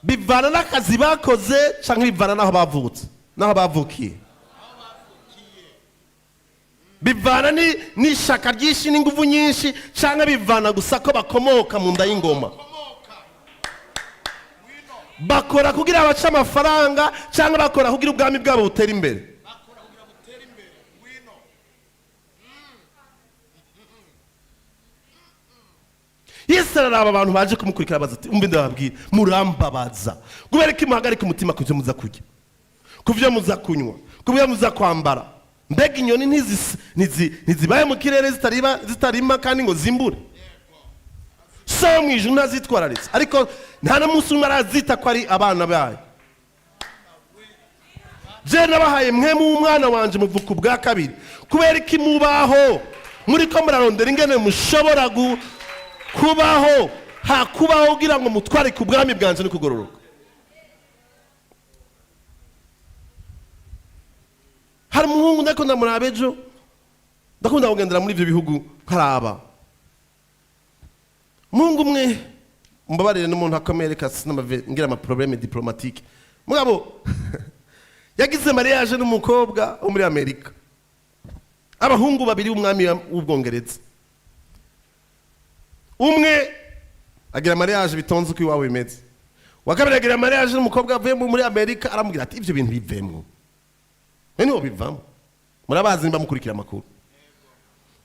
Bivana n'akazi bakoze canke bivana n'aho bavutse, n'aho bavukiye, bivana n'ishaka ryinshi n'inguvu nyinshi, canke bivana gusa ko bakomoka mu nda y'ingoma. Bakora kugira bace amafaranga canke bakora kugira ubwami bwabo butere imbere. Bakora kugira butere imbere, ngwino. Yesu araraba abantu baje kumukurikira, abaza ati umve ndababwira, murambabaza kubera ko imuhagarika umutima ku byo muza kurya, ku byo muza kunywa, ku byo muza kwambara. Mbega inyoni ntizibaye mu kirere zitarima kandi ngo zimbure? So mu ijuru ntazitwararitse, ariko nta n'umunsi umwe arazita ko ari abana bayo. Je nabahaye mwe mu mwana wanje muvuka ubwa kabiri, kubera iki mubaho muri ko murarondera ingene mushobora kubaho, hakubaho kugira ngo mutware ku bwami bwanje no kugororoka. Hari umuhungu ndakunda murabe ejo, ndakunda kugendera muri ivyo bihugu nkaraba. Umuhungu umwe, mbabarire n'umuntu akomeye, reka sinamave ngira ama problème diplomatique. Mugabo yagize mariage n'umukobwa wo muri Amerika, abahungu babiri b'umwami w'Ubwongereza. Umwe agira mariage bitonze uko iwabo bimeze, wa kabiri agira mariage n'umukobwa avuye muri Amerika, aramubwira ati ivyo bintu bivemwo, we niho bivamo, murabazi nimba mukurikira amakuru.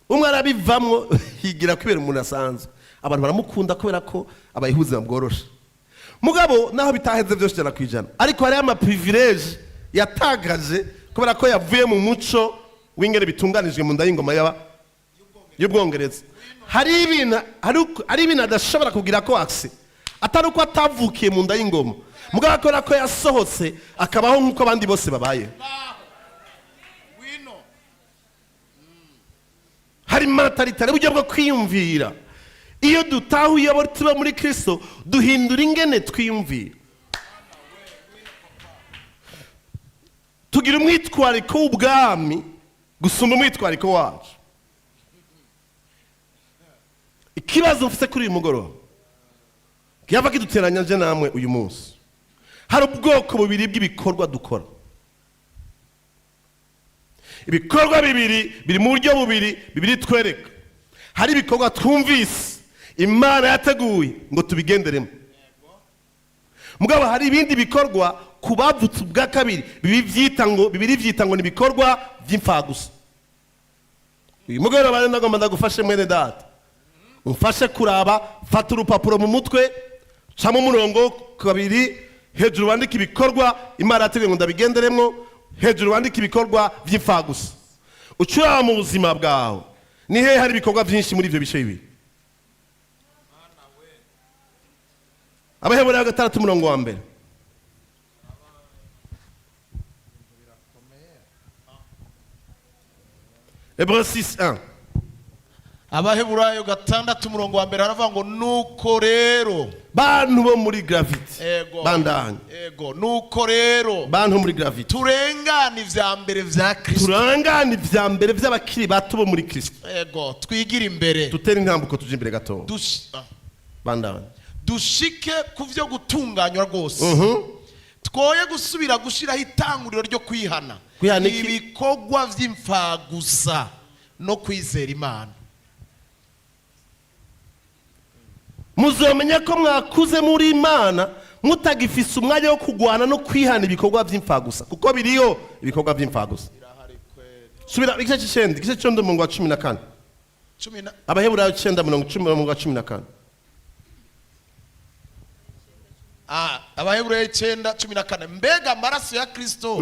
Umwe arabivamwo yigira kwibera umuntu asanzwe, abantu baramukunda kubera ko abayeho ubuzima bworoshe. Mugabo naho bitaheze byose 100%, ariko hariho ama privilege yatagaje kubera ko yavuye mu muco w'ingere bitunganijwe mu nda y'ingoma y'Ubwongereza. Hari ibintu adashobora kugira ko accès, atari uko atavukiye mu nda y'ingoma, mugabo akora ko yasohotse akabaho nk'uko abandi bose babaye. Hari mentalité, uburyo bwo kwiyumvira. Iyo dutahuye abo tuba muri Kristo, duhindura ingene twiyumvira. Kugira umwitwariko w'ubwami gusumba umwitwariko wacu. Ikibazo mfite kuri uyu mugoroba kiyava kiduteranya nje namwe uyu munsi, hari ubwoko bubiri bw'ibikorwa dukora. Ibikorwa bibiri biri mu buryo bubiri bibiri twereka. Hari ibikorwa twumvise Imana yateguye ngo tubigenderemo, mugabo hari ibindi bikorwa ku bavutse ubwa kabiri bibi byita ngo ni ibikorwa by'imfagusa. Uyu mugoroba rero nagomba ndagufashe, mwene data, umfashe kuraba. Fata urupapuro mu mutwe, camo umurongo kabiri: hejuru wandike ibikorwa Imana yateguye ngo ndabigenderemo, hejuru wandike ibikorwa by'imfagusa. Ucuraba mu buzima bwawe, ni hehe hari ibikorwa byinshi muri ibyo bice bibiri? Abaheburayo 6, umurongo wa 1. Hébreux 6, 1. Abaheburayo 6, umurongo wa 1, haravuga ngo: "Nuko rero." Bantu bo muri Gravity. Ego. Bandanye. Ego, "Nuko rero Bantu muri Gravity, turengane ivya mbere vya Kristo." Turangane ivya mbere by'abakiri bato bo muri Kristo. Ego, "Twigire imbere." Dutere intambuko tuje imbere gato. Bandanye. "Dushike ku vyo gutunganywa rwose, twoye gusubira gushiraho itanguriro ryo kwihana Kwihana iki? ibikorwa vy'imfagusa no kwizera Imana." Muzomenya ko mwakuze muri Imana mutagifise umwanya wo kugwana no kwihana ibikorwa by'imfagusa, kuko biriyo ibikorwa by'imfagusa. Subira igice c'9, igice c'9, umurongo wa 14. Cumi na Abaheburayo 9, mirongo 10, umurongo wa 14. Abaheburayo 9:14: "Mbega amaraso ya Kristo,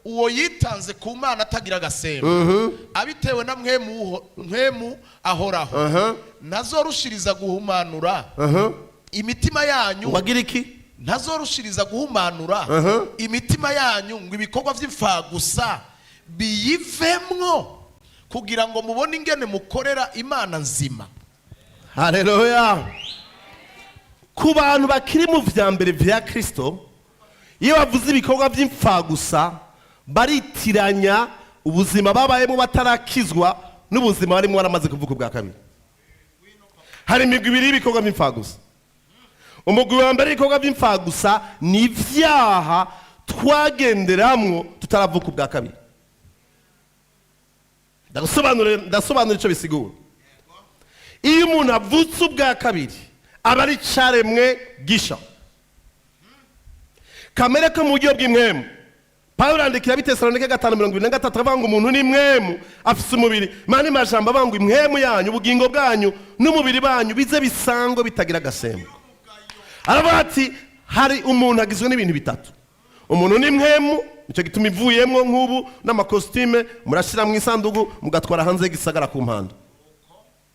uwo yitanze ku Mana atagira agasembo abitewe na Mpwemu ahoraho, ntazorushiriza guhumanura imitima yanyu?" Wagira iki? "Ntazorushiriza guhumanura imitima yanyu ngo ibikorwa by'imfagusa biyivemwo, kugira ngo mubone ingene mukorera Imana nzima?" Haleluya! Ku bantu bakiri mu vya mbere vya Kristo, iyo bavuze ibikorwa by'imfagusa baritiranya ubuzima babayemo batarakizwa n'ubuzima barimo baramaze kuvuka ubwa kabiri. Hari imigwi ibiri y'ibikorwa by'imfagusa. Umugwi wa mbere w'ibikorwa by'imfagusa ni ibyaha twagenderamwo tutaravuka ubwa kabiri. Ndasobanura icyo bisigura. Iyo umuntu avutse ubwa kabiri aba ari icaremwe gisha, kamere ko mu buryo bw'impwemu. Pawulo yandikira Abitesalonike 5:23, avuga ngo umuntu ni impwemu, afise umubiri. Mani majambo avuga ngo impwemu yanyu, ubugingo bwanyu n'umubiri banyu bize bisangwe bitagira agasembo. Aravuga ati hari umuntu agizwe n'ibintu bitatu: umuntu ni impwemu, nicyo gituma ivuyemwo nk'ubu n'amakositime murashyira mu isanduku mugatwara hanze y'igisagara ku mpanda.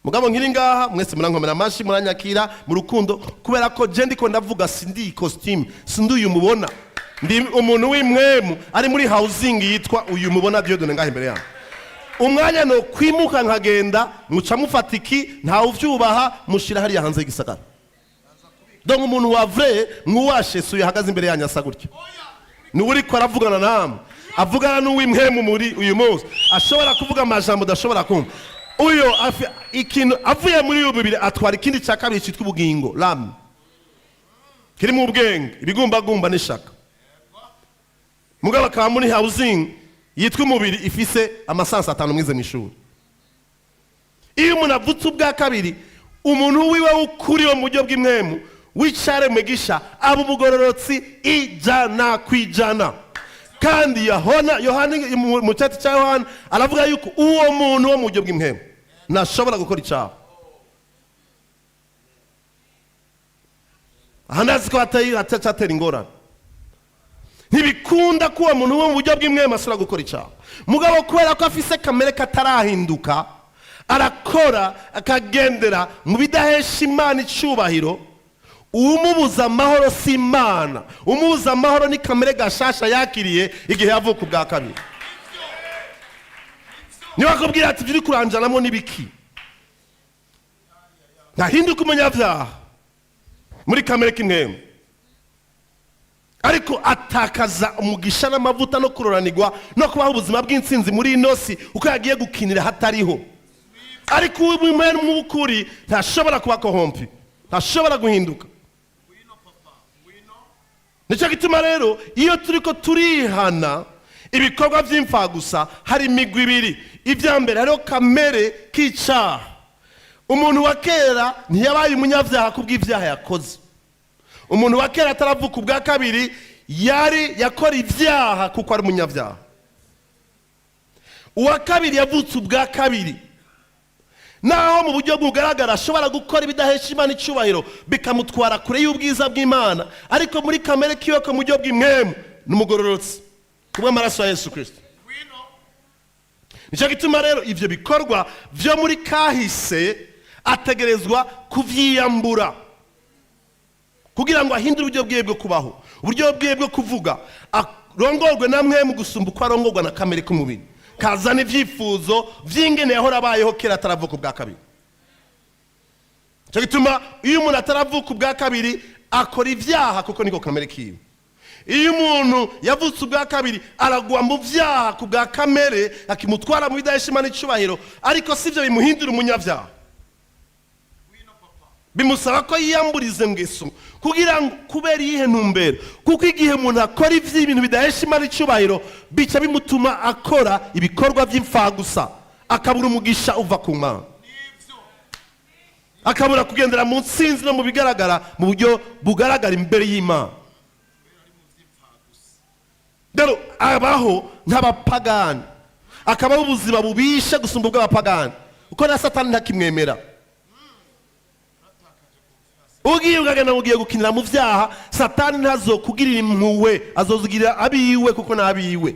Mugabo nkiri ngaha mwese murankomera amashi, muranyakira mu rukundo, kubera ko je ndiko ndavuga sindi costume, sindi uyu mubona, ndi umuntu w'impwemu ari muri housing yitwa uyu mubona Dieudonné ngaha imbere yanyu. Umwanya no kwimuka nkagenda, muca mufata iki, ntawe uvyubaha, mushira hariya hanze y'igisagara. Donc umuntu wa vrai mwuwashesuye ahagaze imbere yanyu asa gutya, niwe uriko aravugana namwe, avugana n'uw'impwemu muri uyu munsi, ashobora kuvuga amajambo udashobora kumva. Uyo ikintu avuye muri uyu mubiri atwara ikindi cya kabiri cyitwa ubugingo, l'âme, kirimo ubwenge, ibigumbagumba n'ishaka. Mugabo akaba muri housing yitwa umubiri, ifise amasansi atanu mwize mu ishuri. Iyo umuntu avutse ubwa kabiri, umuntu wiwe w'ukuri wo mu buryo bw'impwemu w'icaremwe gisha aba umugororotsi 100%. Kandi Yohana mu cyati cya Yohana aravuga yuko uwo muntu wo mu buryo bw'impwemu ntashobora gukora icyaha. Aha ndazi ko hatacyatera ingorane. Ntibikunda ko uwo muntu wo mu buryo bw'impwemu ashobora gukora icyaha. Mugabo kubera ko afise kamere katarahinduka, arakora akagendera mu bidahesha Imana icyubahiro. Umubuza amahoro si Imana, umubuza amahoro ni kamere gashasha yakiriye igihe yavuka ubwa kabiri. Niba akubwira ati ibyo uri kuranjanamo n'ibiki, ntahinduka umunyabyaha muri kamere k'impwemu. Ariko atakaza umugisha n'amavuta no kuroranirwa no kubaho ubuzima bw'intsinzi muri ino si, uko yagiye gukinira hatariho. Ariko uw'impwemu w'ukuri ntashobora kuba corrompu, ntashobora guhinduka. Nicyo gituma rero iyo turi ko turihana ibikorwa by'imfagusa, hari imigwi ibiri. Ibya mbere, hariho kamere k'icyaha. Umuntu wa kera ntiyabaye umunyabyaha kubw'ibyaha yakoze. Umuntu wa kera ataravuka ubwa kabiri yari yakora ibyaha kuko ari umunyabyaha. Uwa kabiri yavutse ubwa kabiri, naho mu buryo bugaragara ashobora gukora ibidahesha Imana icyubahiro, bikamutwara kure y'ubwiza bw'Imana, ariko muri kamere kiwe ko mu buryo bw'impwemu ni umugororotsi kubw'amaraso ya Yesu Kirisito. Nicyo gituma rero ibyo bikorwa byo muri kahise ategerezwa kuvyiyambura kugira ngo ahindure uburyo bwiwe bwo kubaho, uburyo bwiwe bwo kuvuga, arongorwe na mpwemu gusumba uko arongorwa na kamere k'umubiri kazana ibyifuzo by'ingene yahora abayeho kera ataravuka ubwa kabiri. Nicyo gituma iyo umuntu ataravuka ubwa kabiri akora ibyaha kuko niko kamere kiwe. Iyo umuntu yavutse ubwa kabiri aragwa mu byaha ku bwa kamere, akimutwara mu bidahesha Imana icyubahiro, ariko si byo bimuhindura umunyabyaha. Bimusaba ko yiyamburiza ngeso kugira ngo, kubera iyihe ntumbero? Kuko igihe umuntu akora iby'ibintu bidahesha Imana icyubahiro, bica bimutuma akora ibikorwa by'imfagusa, akabura umugisha uva ku Mana, akabura kugendera mu nsinzi no mu bigaragara, mu buryo bugaragara imbere y'Imana. Rero abaho nk'abapagani, akabaho ubuzima bubishe gusumba ubw'abapagani, kuko na Satani ntakimwemera. Ugiye ukagenda, ugiye gukinira mu byaha, Satani ntazokugirira impuhwe, azozugirira abiwe kuko n'abiwe.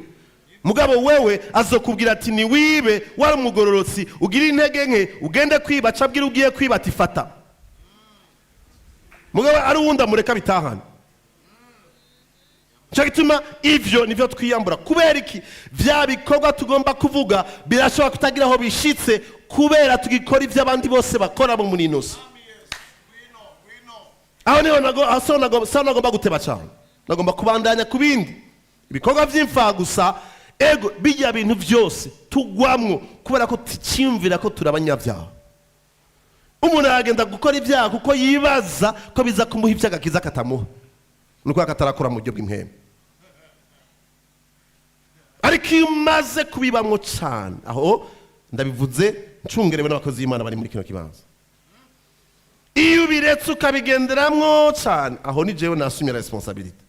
Mugabo wewe azokubwira ati: "Niwibe, wari umugororotsi, ugire intege nke, ugende kwiba." Acabwira ugiye kwiba ati: "Fata." Mugabo ari uwundi amureka bitahane. Nicyo gituma ivyo nivyo twiyambura. Kubera iki? Vya bikorwa tugomba kuvuga birashobora kutagira aho bishitse kubera tugikora ivyo abandi bose bakora bo muri ino si. Aho niho aho so nagomba guteba cyane, nagomba kubandanya ku bindi ibikorwa by'imfagusa. Ego, bijya bintu byose tugwamwo kubera ko tucyumvira ko turi abanyabyaha. Umuntu aragenda gukora ibyaha kuko yibaza ko biza kumuha ibyo agakiza katamuha, ni uko katarakora mu buryo bw'impwemu. Ariko iyo umaze kubibamwo cyane, aho ndabivuze ncungerewe n'abakozi b'Imana bari muri kino kibanza, iyo ubiretse ukabigenderamwo cyane, aho ni jewe nasumye responsabilité,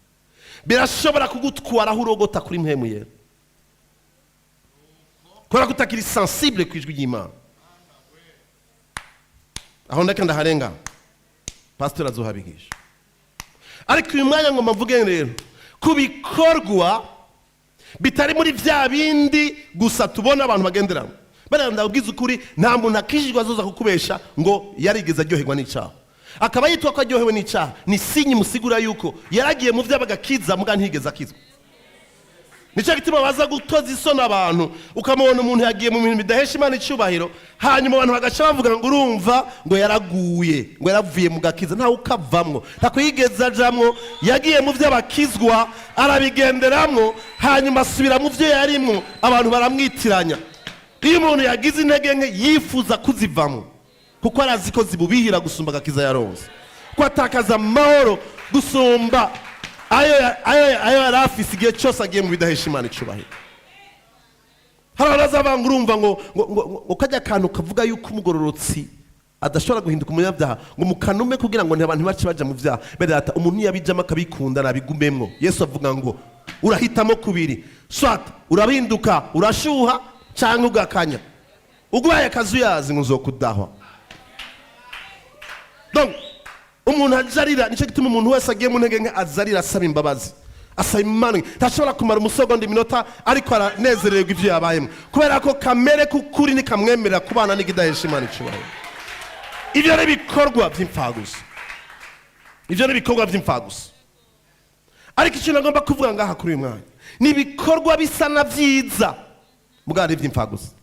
birashobora kugutwara aho urogota kuri mpwemu yera, kubera ko utakiri sensible ku ijwi ry'Imana. Aho ndeke ndaharenga, pasiteri azohabigisha. Ariko uyu mwanya ngo mvuge rero ku bikorwa bitari muri bya bindi gusa tubona abantu bagenderamo. Bariya, ndabwiza ukuri, nta muntu akijijwe azoza kukubesha ngo yarigeze aryoherwa n'icyaha, akaba yitwa ko aryohewe n'icyaha. Ni signe musigura yuko yaragiye mu by'abagakiza muga ntigeze akizwa. Nicyo gituma baza gutoza isoni abantu, ukamubona umuntu yagiye mu bintu bidahesha Imana icyubahiro, hanyuma abantu bagaca bavuga ngo: "Urumva ngo yaraguye, ngo yaravuye mu gakiza." Ntawe ukavamwo, ntako yigeze ajamwo. Yagiye mu by'abakizwa arabigenderamwo, hanyuma asubira mu byo yarimwo, abantu baramwitiranya. Iyo umuntu yagize intege nke yifuza kuzivamo kuko arazi ko zibubihira gusumba agakiza yaronse, ko atakaza amahoro gusumba ayo yari afise igihe cyose agiye mu bidahesha Imana icubahiro. Hari abaza ngo: "Urumva ngo kajya akantu kavuga yuko umugororotsi adashobora guhinduka umunyabyaha, ngo mukanume kugira ngo abantu ntibace baja mu byaha." Bene data, umuntu yabijamo akabikunda nabigumemwo. Yesu avuga ngo urahitamo kubiri: soit urahinduka urashuha, cyangwa ugakanya. Uguhaye akazuyazi ngo uzokudahwa. Donc umuntu ajarira, nicyo gituma umuntu wese agiye mu ntege nke azarira, asaba imbabazi, asaba Imana. Ntashobora kumara umusogonda, iminota, ariko aranezererwa ibyo yabayemo, kubera ko kamere k'ukuri ntikamwemerera kubana n'ikidahesha Imana icyubahiro. Ibyo ni ibikorwa by'imfagusa, ibyo ni ibikorwa by'imfagusa. Ariko ikintu agomba kuvuga ngaha kuri uyu mwanya ni ibikorwa bisa na byiza mugabo ari iby'imfagusa.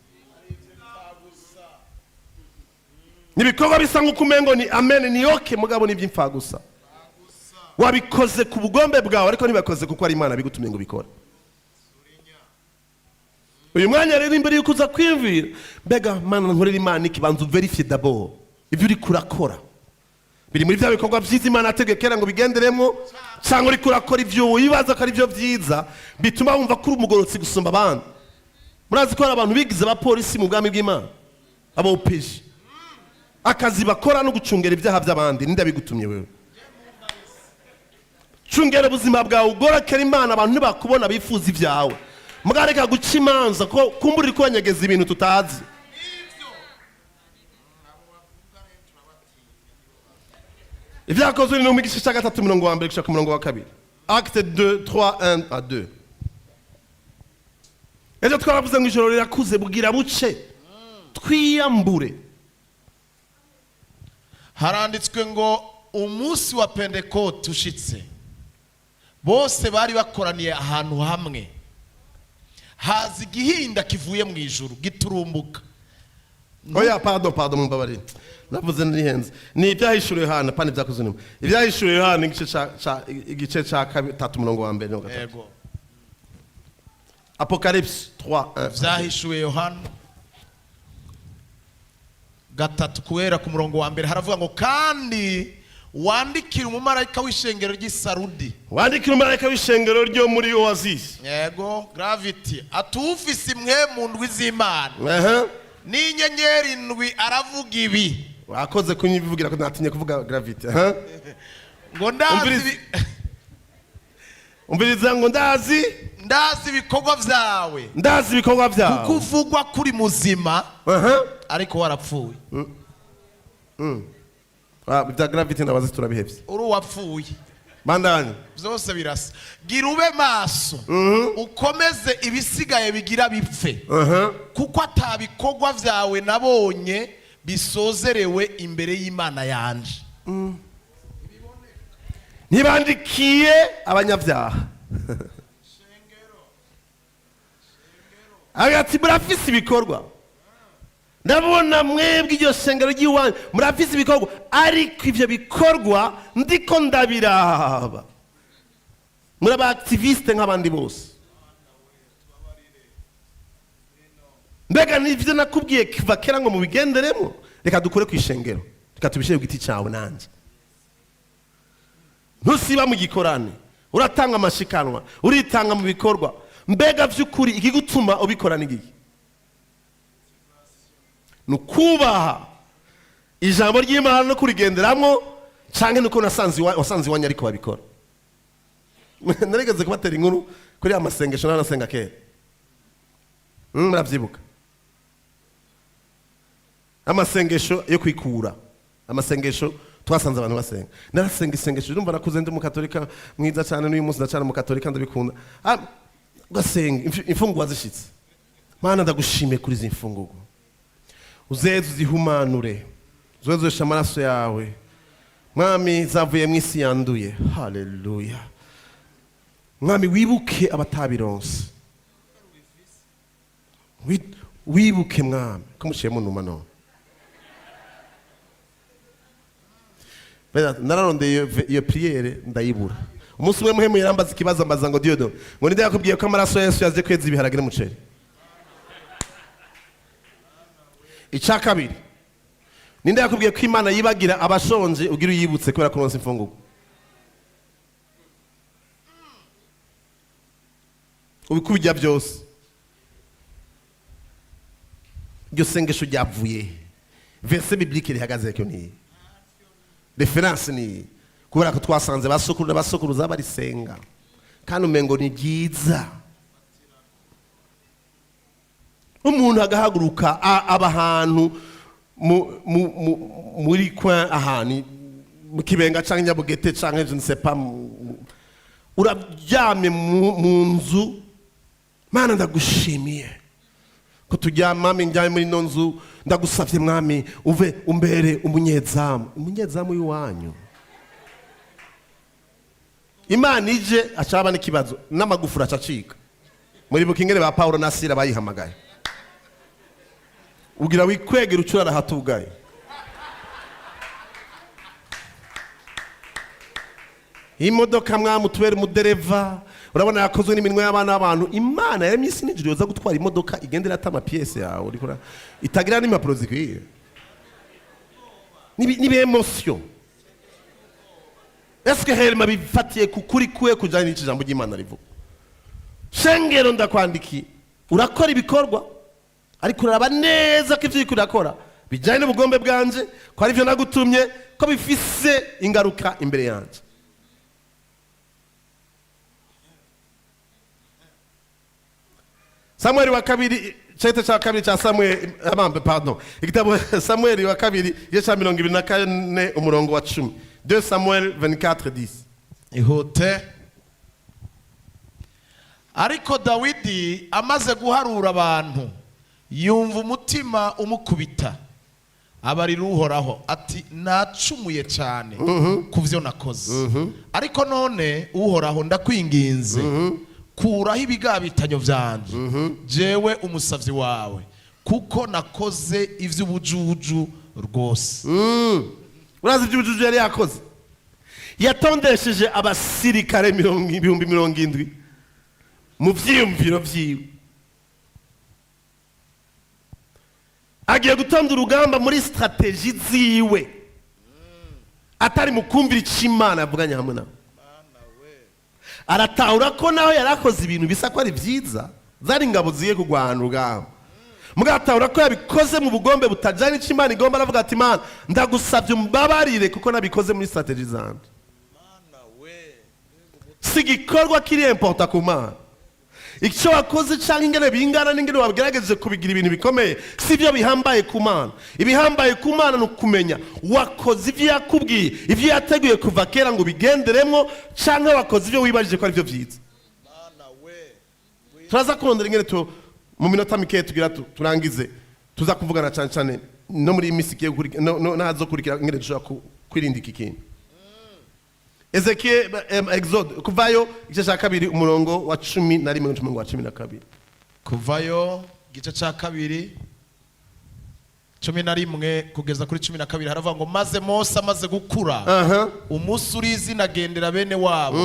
Ni ibikorwa bisa nk'uko umengo ni amen, ni okay, mugabo ni iby'imfagusa. Wabikoze ku bugombe bwawe, ariko ntibikoze kuko ari Imana bigutumye ngo ubikore. Uyu mwanya rero, imbere yuko uza kwiyumvira mbega Mana nkorera Imana iki, banza uvérifier d'abord ibyo uri kurakora biri muri bya bikorwa byiza Imana yateguye kera ngo bigenderemo, cyangwa uri kurakora ibyo wibaza ko ari byo byiza bituma wumva ko uri umugororotsi gusumba abandi. Murazi ko hari abantu bigize abapolisi mu bwami bw'Imana, aba OPJ, akazi bakora no gucungera ibyaha by'abandi. Ninde bigutumye wewe? Cungera ubuzima bwawe, ugorokera Imana. Abantu ntibakubona bifuza ibyawe. Mwareka guca imanza ko kumbura uri kubanyegeza ibintu tutazi. Ibyakozwe ni mu gice cya 3, umurongo wa 1 gushika ku murongo wa 2. Acte 2, 3, 1 à 2. Ejo twaravuze ngo ijoro rirakuze, bwira buce, twiyambure. Haranditswe ngo umunsi wa Pentekote ushitse, bose bari bakoraniye ahantu hamwe. Haza igihinda kivuye mu ijuru giturumbuka. Oya, pardon, pardon, mumbabarire, navuze nihenze. Ni Ibyahishuriwe Yohana, pani ibyakozwe nyuma. Ibyahishuriwe Yohana, igice ca 3, umurongo wa 1 n'uwa 3. Yego. Apocalypse 3, 1. Vyahishuwe Yohana 3, guhera ku murongo wa 1, haravuga ngo: "Kandi wandikire umumarayika w'ishengero ry'i Sarudi." Wandikira umumarayika w'ishengero ryo muri Oasis. Yego, gravity atufise imwe mu ndwi z'Imana n'inyenyeri indwi, aravuga ibi. Wakoze kunyivugira ko natinye kuvuga gravity. Aha. Ngo ndazi Umviriza. Umviriza ngo ndazi. Ndazi ibikorwa vyawe. Ndazi ibikorwa Kuko byawe. uvugwa kuri muzima, ariko warapfuye. Ah, ibya gravity ndabazi, turabihevye. Uri uwapfuye. Bandanye. Byose birasa. Gira ube maso, ukomeze ibisigaye bigira bipfe, kuko atabikorwa vyawe nabonye bisozerewe imbere y'Imana yanje. Ntibandikiye abanyabyaha. Ati murafise ibikorwa, ndabona mwebwe iryo shengero ry'iwanyu murafise ibikorwa, ariko ivyo bikorwa ndiko ndabiraba, muri aba activiste nk'abandi bose. Mbega nivyo nakubwiye kuva kera ngo mubigenderemo? Reka dukore ku ishengero, reka tubishyire ku giti cyawe nanjye. Ntusiba mu gikorane, uratanga amashikanwa, uritanga mu bikorwa. Mbega by'ukuri ikigutuma ubikora ni iki? Ni ukubaha ijambo ry'Imana no kurigenderamo, cyangwa ni uko wasanze iwanyu ariko babikora? Narigeze kubatera inkuru kuri ya masengesho narasenga kera. Murabyibuka amasengesho yo kwikura, amasengesho twasanze abantu basenga. Narasenga isengesho, urumva nakuze ndi umukatolika mwiza cyane, n'uyu munsi ndacyari umukatolika, ndabikunda. Ah, ugasenga imfungurwa zishitse: "Mana, ndagushimiye kuri izi mfungurwa, uzeze uzihumanure, uzezeshe amaraso yawe, Mwami, zavuye mu isi yanduye. Haleluya. Mwami, wibuke abatabironse. Wibuke Mwami ko muciyemo numa." None Beza, nararondeye iyo prière ndayibura. Umunsi umwe muhemu yarambaza ikibazo, ambaza ngo: "Dieudonné, ngo ninde yakubwiye ko amaraso ya Yesu yaje kweza ibiharage n'umuceri? Icya kabiri, ninde yakubwiye ko Imana yibagira abashonje, ugira uyibutse kubera ko uronse imfungurwa?" Ubikubijya byose, iryo sengesho ryavuye he? Verset biblique rihagaze ko niyi référence ni kubera ko twasanze basokuru n'abasokuruza barisenga, kandi umengo ni ryiza. Umuntu agahaguruka, aba ahantu muri coin, ahantu mu Kibenga canke Nyabugete canke je ne sais pas, uraryamye mu nzu: "Mana, ndagushimiye ko turyama, Mwami, njyame muri ino nzu. Ndagusavye Mwami, uve umbere umunyezamu." Umunyezamu w'iwanyu? Imana ije acaba n'ikibazo, n'amagufuri acacika. Muribuka ingene ba Paulo na Sila bayihamagaye? Ugira wikwegera ucurara hatugaye. Imodoka, mwami, utubere umudereva. Urabona yakozwe n'iminwe y'abana b'abantu. Imana yaremye isi n'ijuru yoza gutwara imodoka igendera ata ama pièces yawe uriko itagira n'impapuro zikwiye? Nibi émotion. Est-ce que réellement bifatiye ku kuri kuwe kujanye n'iki jambo ry'Imana rivuga? Shengero, ndakwandikiye, urakora ibikorwa, ariko uraraba neza ko ivyo uriko urakora bijanye n'ubugombe bwanje, ko ari byo nagutumye, ko bifise ingaruka imbere yanje. Samueli wa kabiri, cete cya kabiri cya Samueli, amambe, pardon, igitabo Samueli wa kabiri, igice cya 24, umurongo wa 10. 2 Samuel 24 10. Ihute. Ariko Dawidi amaze guharura abantu, yumva umutima umukubita, abarira Uhoraho ati: "Nacumuye cyane ku byo nakoze. Ariko none, Uhoraho, ndakwinginze, kuraho ibigabitanyo byanje, jewe umusavyi wawe, kuko nakoze iby'ubujuju rwose." Urazi iby'ubujuju yari yakoze? Yatondesheje abasirikare 70,000 mu vyiyumviro vyiwe, agiye gutonda urugamba muri stratégie ziwe, atari mu kumvira icyo Imana yavuganye hamwe nawe. Aratahura ko naho yari akoze ibintu bisa ko ari byiza, zari ingabo zigiye kurwana urugamba, mugatahura ko yabikoze mu bugombe butajyanye n'icyo Imana igomba. Aravuga ati: "Imana, ndagusabye umbabarire kuko nabikoze muri stratégie zanjye." Si igikorwa kiri important ku Mana. Icyo wakoze cyangwa ingene bingana n'ingene wabigerageje kubigira ibintu bikomeye, si byo bihambaye ku Mana. Ibihambaye ku Mana ni ukumenya wakoze ibyo yakubwiye, ibyo yateguye kuva kera ngo ubigenderemo, cyangwa wakoze ibyo wibajije ko ari byo byiza. Turaza kurondera ingene mu minota mikeya tugira turangize, tuza kuvugana cyane cyane no muri iyi minsi igiye gukurikira, n'ahazokurikira, ingene dushobora kwirinda iki kintu. Ezekiel, Exode, Kuvayo igice cya kabiri, umurongo wa 11 n'umurongo wa 12. Kuvayo igice cya kabiri, 11 kugeza kuri 12, haravuga ngo: "Maze Mose amaze gukura, umunsi uri izina agendera bene wabo,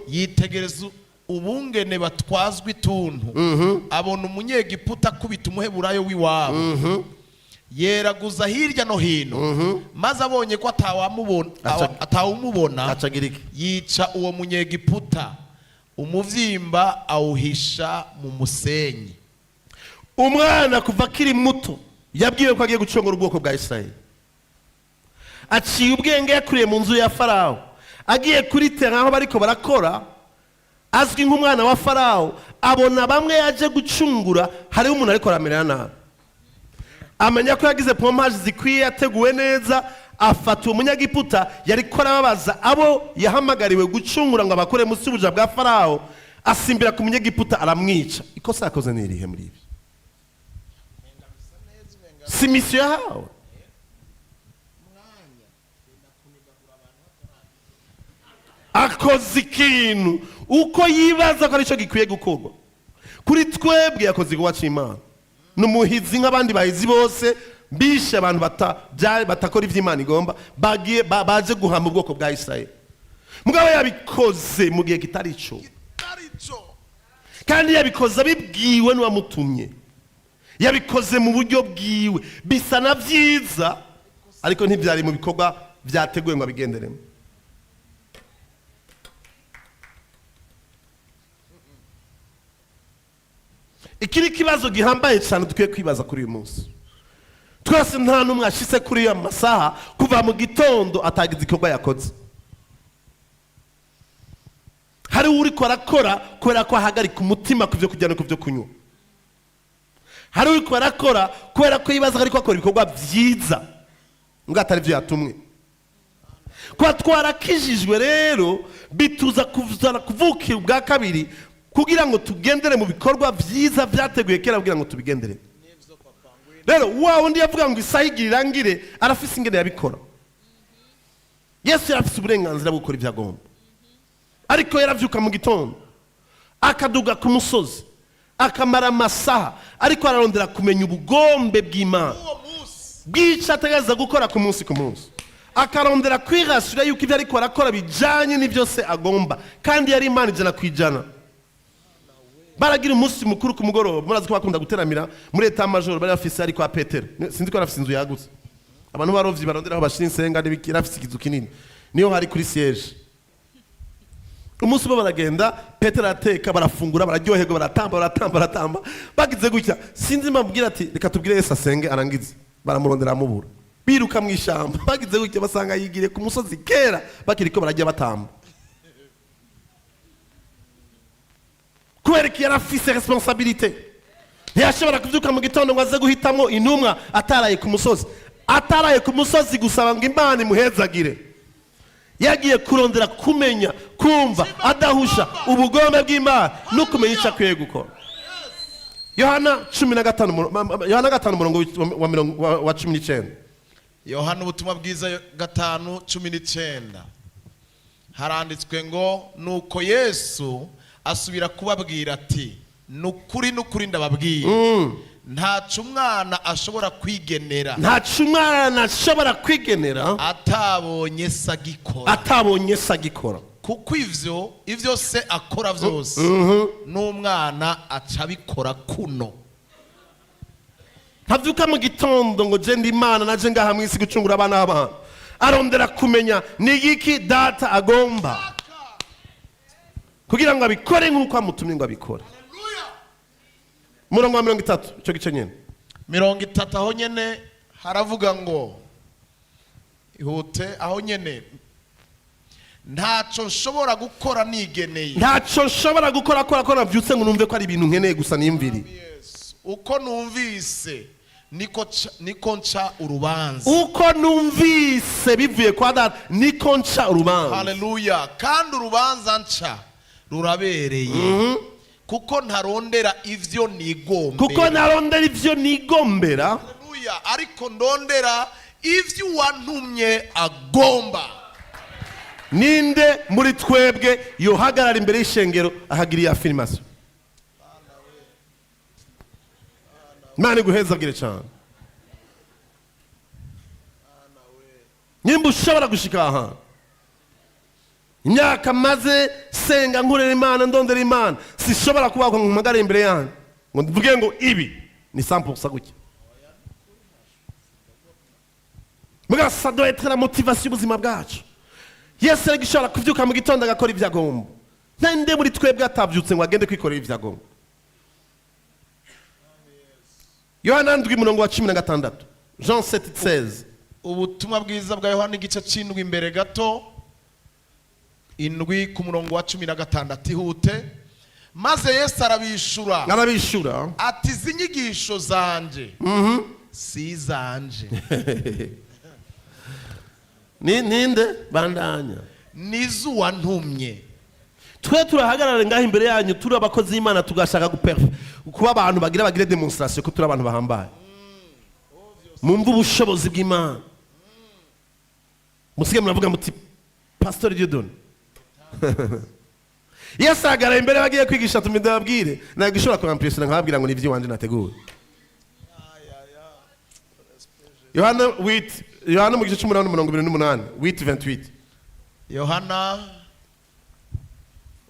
yitegereza ubungene batwazwa ituntu, abona Umunyegiputa akubita Umuheburayo w'iwabo, yeraguza hirya no hino, maze abonye ko atawamubona, atawumubona, Acagira iki? yica uwo Munyegiputa, umuvyimba awuhisha mu musenyi." Umwana kuva akiri muto yabwiwe ko agiye gucungura ubwoko bwa Israel. Aciye ubwenge, yakuriye mu nzu ya Farawo. Agiye kuri terrain aho bariko barakora, azwi nk'umwana wa Farawo, abona bamwe yaje gucungura hariho umuntu ariko aramerera nabi. Amenya ko yagize pompage zikwiye, yateguwe neza, afata uwo Munyagiputa yariko arababaza abo yahamagariwe gucungura ngo abakure munsi y'ubuja bwa Farawo, asimbira ku Munyagiputa aramwica. Ikosa yakoze ni irihe muri ibi? Si mission yahawe? Akoze ikintu uko yibaza ko aricyo gikwiye gukorwa. Kuri twebwe yakoze igikorwa cy'Imana, ni umuhizi nk'abandi bahizi bose bishe abantu batakora iby'Imana igomba, bagiye baje guhamba ubwoko bwa Israel. Mugabo yabikoze mu gihe kitari cyo, kandi yabikoze abibwiwe n'uwamutumye, yabikoze mu buryo bwiwe, bisa na byiza, ariko ntibyari mu bikorwa byateguwe ngo abigenderemo. Iki ni ikibazo gihambaye cyane dukwiye kwibaza kuri uyu munsi twese. Nta n'umwe ashyize kuri iyo masaha kuva mu gitondo atagize igikorwa yakoze. Hari uriko arakora kubera ko ahagarika umutima ku byo kurya no ku byo kunywa. Hari uriko arakora kubera ko yibaza ko ariko akora ibikorwa byiza ngo atari byo yatumwe. Kuba twarakijijwe rero bituza kuzana kuvukira ubwa kabiri, kugira ngo tugendere mu bikorwa byiza byateguye kera kugira ngo tubigendere. Rero wa wundi yavuga ngo isaha igira irangire, arafise ingene yabikora. Yesu yarafise uburenganzira bwo gukora ibyo agomba, ariko yaravyuka mu gitondo akaduga ku musozi, akamara amasaha ariko ararondera kumenya ubugombe bw'Imana bw'icyo ategereza gukora ku munsi ku munsi. Akarondera kwirasura yuko ibyo ariko arakora bijanye n'ibyo se agomba, kandi yari Imana 100%. Baragira umunsi mukuru ku mugoroba. Murazi ko bakunda guteramira muri état-major bari bafise, ari kwa Petero. Sinzi ko bafise inzu yagutse, abantu barovyi barondera aho bashira insenga n'ibiki. Afise ikizu kinini, niyo hari kuri siège. Umunsi umwe baragenda, Petero arateka, barafungura, bararyoherwa, baratamba, baratamba, baratamba. Bagize gutya, sinzi mbabwira ati: "Reka tubwire Yesu asenge arangize." Baramurondera, aramubura, biruka mu ishyamba. Bagize gutya, basanga yigiriye ku musozi kera, bakiriko barajya batamba. Kubera ko yari afise responsabilité, ntiyashobora kubyuka mu gitondo ngo aze guhitamo intumwa ataraye ku musozi, ataraye ku musozi gusaba ngo Imana imuhezagire. Yagiye kurondera kumenya, kumva adahusha ubugombe bw'Imana no kumenya icyo akwiye gukora. Yohana 15, Yohana 5, umurongo wa 19. Yohana ubutumwa bwiza 5:19, haranditswe ngo: "Nuko Yesu asubira kubabwira ati: 'Ni ukuri, ni ukuri, ndababwira, ntaco umwana ashobora kwigenera Ntaco umwana ashobora kwigenera atabonye se agikora, atabonye se agikora. Kuko ivyo se akora vyose, n'umwana aca abikora kuno.'" Ntabyuka mu gitondo ngo je ndi Imana, naje ngaha mu isi gucungura abana b'abantu. Arondera kumenya ni igiki Data agomba, kugira ngo abikore nk'uko amutumye ngo abikore. Umurongo wa 30, icyo gice nyine. 30 aho nyene haravuga ngo, ihute, aho nyene: "Ntaco nshobora gukora nigeneye, Ntaco nshobora gukora kora ko navyutse ngo numve ko ari ibintu nkeneye gusa niyumviriye. Uko numvise niko nca urubanza." Uko numvise bivuye kwa Data niko nca urubanza. Haleluya! "Kandi urubanza nca rurabereye, kuko ntarondera ivyo nigombera." Kuko ntarondera ivyo nigombera. Haleluya! "Ariko ndondera ivyo uwantumye agomba." Ninde muri twebwe yohagarara imbere y'ishengero ahagira iyi affirmation? Imana iguhezagire cyane nimba ushobora gushika aha. Imyaka maze senga, nkorera Imana, ndondera Imana, sishobora kubaho ngo mpagare imbere yanyu ngo mvuge ngo ibi ni 100% gutya. Muga ça doit être la motivation y'ubuzima bwacu. Yesu ariko ishobora kuvyuka mu gitondo agakora ibyo agomba. Ninde muri twebwe atavyutse ngo agende kwikorera ibyo agomba? Yohana 7, umurongo wa 16, Jean 7:16. Ubutumwa bwiza bwa Yohana, igice c'indwi, imbere gato, 7 ku murongo wa 16. Ihute. "Maze Yesu arabishura Arabishura ati: 'Izi nyigisho zanje si izanje, Ni ninde? Bandanya. ni iz'uwantumye.'" Twe turahagarara ngaho imbere yanyu turi abakozi b'Imana, tugashaka kuba abantu bagire démonstration ko turi abantu bahambaye. Mumve ubushobozi bw'Imana, musige muravuga muti: "Pastor Dieudonné." Yesu ahagarara imbere bagiye kwigisha, tumide babwire, ntabwo ishobora kurampressionner nkababwira ngo ni iby'iwanje nateguwe. Yohana 8, Yohana mu gice c'umunani, umurongo 28, 8:28. Yohana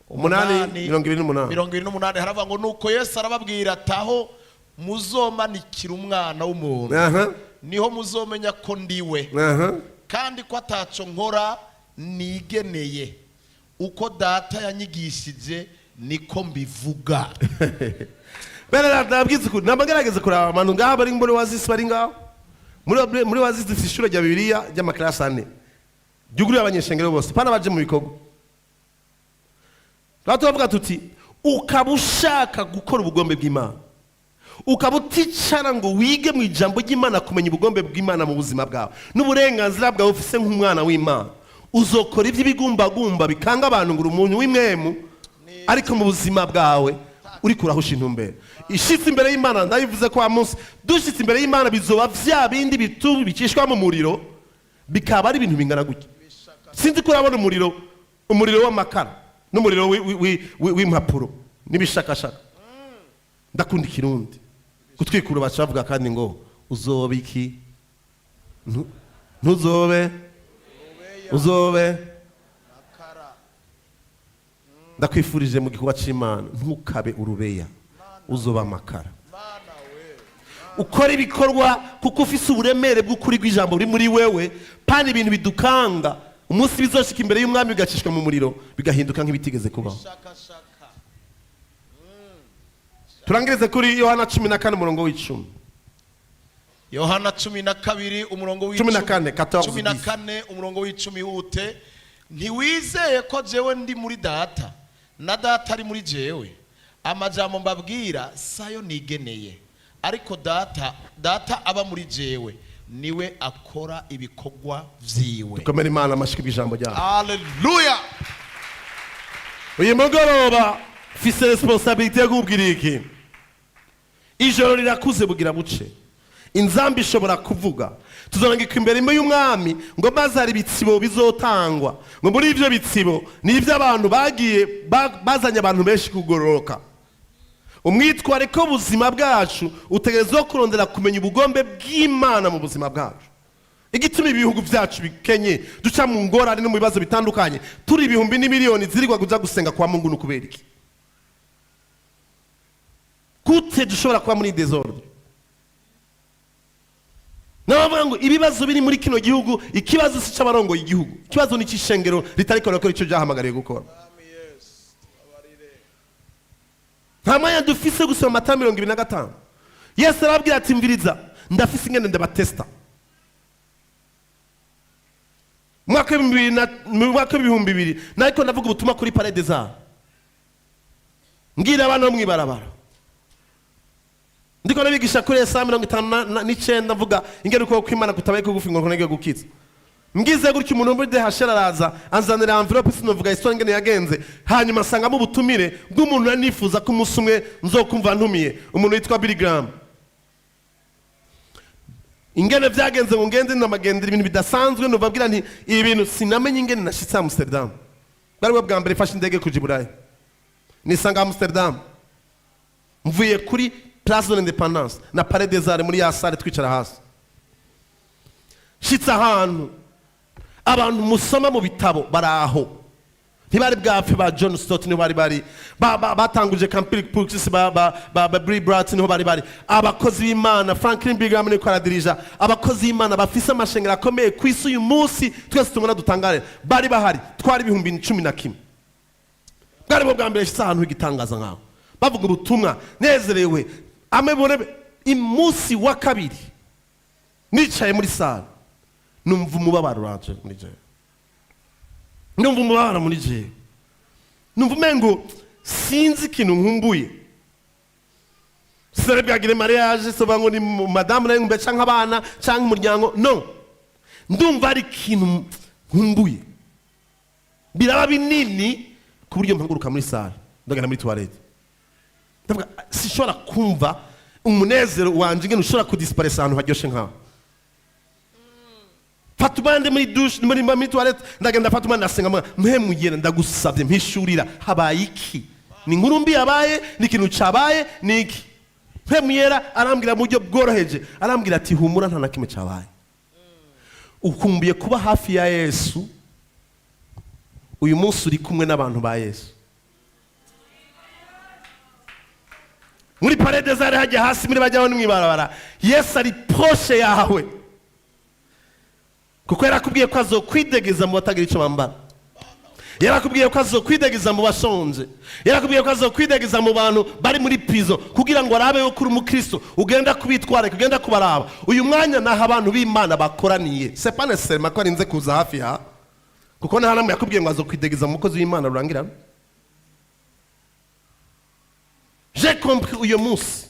8, 28. 28, haravuga ngo: "Nuko Yesu arababwira ati: 'Aho muzomanikira Umwana w'umuntu, niho muzomenya ko ndiwe, kandi ko ataco nkora nigeneye; uko Data yanyigishije niko mbivuga.'" Bene ndabwiza ukuri, ntabwo ngerageza kuraba abantu ngaha bari muri Oasis, bari ngaho muri Oasis. Dufite ishuri rya Bibiliya ry'amakarasi ane ryuguriwe abanyeshengero bose, pana baje mu bikorwa. Tukaba turavuga tuti: ukaba ushaka gukora ubugombe bw'Imana, ukaba uticara ngo wige mu ijambo ry'Imana kumenya ubugombe bw'Imana mu buzima bwawe n'uburenganzira bwawe ufise nk'umwana w'Imana, uzokora iby'ibigumbagumba bikanga abantu ngo uri umuntu w'imwemu, ariko mu buzima bwawe uri kurahusha intumbero. Ishitse imbere y'Imana, ndabivuze ko wa munsi dushitse imbere y'Imana bizoba vya bindi bitu bicishwa mu muriro, bikaba ari ibintu bingana gutya. Sinzi ko urabona umuriro, umuriro w'amakara n'umuriro w'impapuro n'ibishakashaka. Ndakunda Ikirundi gutwikura, baca bavuga kandi ngo uzoba iki? Ntuzobe. Uzobe. Ndakwifurije mu gikorwa cy'Imana, ntukabe urubeya, uzoba amakara. Ukora ibikorwa kuko ufise uburemere bw'ukuri bw'ijambo buri muri wewe. Pana ibintu bidukanga, umunsi bizoshika imbere y'umwami bigacishwa mu muriro, bigahinduka nk'ibitigeze kubaho. Turangirize kuri Yohana 14, umurongo w'10. Yohana 12, umurongo 14, 14. 14, umurongo w'10 wute: "Ntiwizeye ko jewe ndi muri Data na Data ari muri jewe? Amajambo mbabwira sayo nigeneye, ariko Data aba muri jewe niwe akora ibikorwa vyiwe." Dukomere Imana amashyi bw'ijambo ryayo. Haleluya! Uyu mugoroba mfise responsabilité yo kubwira iki: ijoro rirakuze, bugira buce, inzambi ishobora kuvuga, tuzorangika imbere y'umwami ngo maze hari ibitsibo bizotangwa, ngo muri ivyo bitsibo ni iby'abantu bagiye bazanye abantu benshi kugororoka. Umwitwariko w'ubuzima bwacu utegerezwa kurondera kumenya ubugombe bw'Imana mu buzima bwacu. Igituma ibihugu byacu bikenye, duca mu ngorane no mu bibazo bitandukanye, turi ibihumbi n'imiliyoni zirirwa kuja gusenga kwa Mungu, ni ukubera iki? Gute dushobora kuba muri désordre? Nabavuga ngo ibibazo biri muri kino gihugu, ikibazo si cy'abarongoye igihugu, ikibazo ni cy'ishengero ritariko rirakora icyo ryahamagariye gukora. Nta mwanya dufise gusoma Matayo 25. Yesu arababwira ati: "Mviriza, ndafise ingene ndabatesta." Mu mwaka w'2000 nariko ndavuga ubutumwa kuri Palais des Arts, mbwira abana bo mw'ibarabara, ndiko ndabigisha kuri Yesaya 59, mvuga ingene ukuboko kw'Imana kutabaye kugufi ngo kunege gukiza. Mbwize gutyo, umuntu muri DHL araza anzanira enveloppe, sinovuga histoire ingene yagenze, hanyuma asangamo ubutumire bw'umuntu nari nifuza ko umunsi umwe nzokumva ntumiye, umuntu witwa Billy Graham. Ingene vyagenze ngo ngende, ndamagendera ibintu bidasanzwe, numva abwira nti ibi bintu sinamenye ingene nashitse Amsterdam. Bwari bwo bwa mbere mfashe indege kuja i Burayi, nisanga Amsterdam, mvuye kuri Place de l'Indépendance na Palais des Arts, muri ya salle twicara hasi. Shitse ahantu abantu musoma mu bitabo baraho, ntibari bwapfe. Ba John Stott niho bari, bari batanguje Camping Pulpit, ba Billy Brat niho bari, bari abakozi b'Imana. Franklin B. Graham niko aradirija. Abakozi b'Imana bafise amashengero akomeye ku isi uyu munsi twese tubona dutangare, bari bahari. Twari 11,000. Bwari bwo bwa mbere nshitse ahantu h'igitangaza nkaho, bavuga ubutumwa nezerewe amwe bone. Umunsi wa kabiri nicaye muri salle, numva umubabaro uraje muri jewe, numva umubabaro muri jewe, numva umengo sinzi ikintu nkumbuye. Sinari bwagire mariage, soba ngo ni madamu nari nkumbuye, canke abana, canke umuryango. No ndumva ari ikintu nkumbuye, biraba binini ku buryo mpaguruka muri salle, ndagenda muri toilette, ndavuga: "Sinshobora kumva umunezero wanje ingene ushobora kudisiparesa ahantu haryoshe nkaho." Fata umwanya muri douche, muri toilette, ndagenda fata umwanya, ndasenga, mpemugera: "Ndagusabye, mpishurira, habaye iki? Ni inkuru mbi yabaye? Ni ikintu cabaye? Ni iki?" Mpemuyera arambwira mu buryo bworoheje, arambwira ati: "Humura, nta na kimwe cabaye, ukumbuye kuba hafi ya Yesu. Uyu munsi uri kumwe n'abantu ba Yesu muri Palais des Arts, hajya hasi muri bajyaho mw'ibarabara. Yesu ari proche yawe, kuko yarakubwiye ko azokwidegeza mu batagira icyo bambara, yarakubwiye ko azokwidegeza mu bashonje, yarakubwiye ko azokwidegeza mu bantu bari muri prison, kugira ngo arabe yuko uri umukristo ugenda kubitwararika, ugenda kubaraba." Uyu mwanya naho abantu b'Imana bakoraniye, c'est pas nécessairement ko arinze kuza hafi ya, kuko nta namwe yakubwiye ngo azokwidegeza mu mukozi w'Imana rurangira. J'ai compris uyu munsi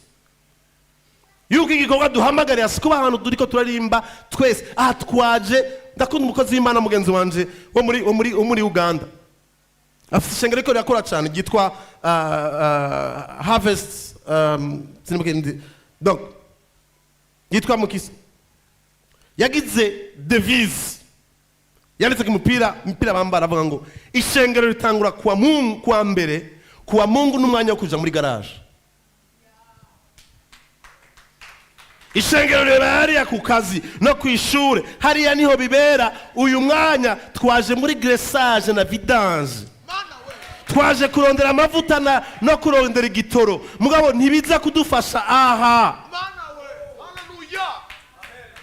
yuko igikorwa duhamagariye si kuba ahantu turiko turarimba twese aha twaje. Ndakunda umukozi w'Imana mugenzi wanje wo muri Uganda, afite ishengero riko rirakora cyane ryitwa Harvest, sinibuke donc yitwa Mukisa. Yagize devise yanditse ku mupira, imipira bambara, avuga ngo ishengero ritangura kuwa Mungu, kuwa mbere, kuwa Mungu n'umwanya wo kuja muri garage. Ishengero rero hariya ku kazi no ku ishure, hariya niho bibera. Uyu mwanya twaje muri graissage na vidange, twaje kurondera amavuta no kurondera igitoro, mugabo ntibiza kudufasha aha,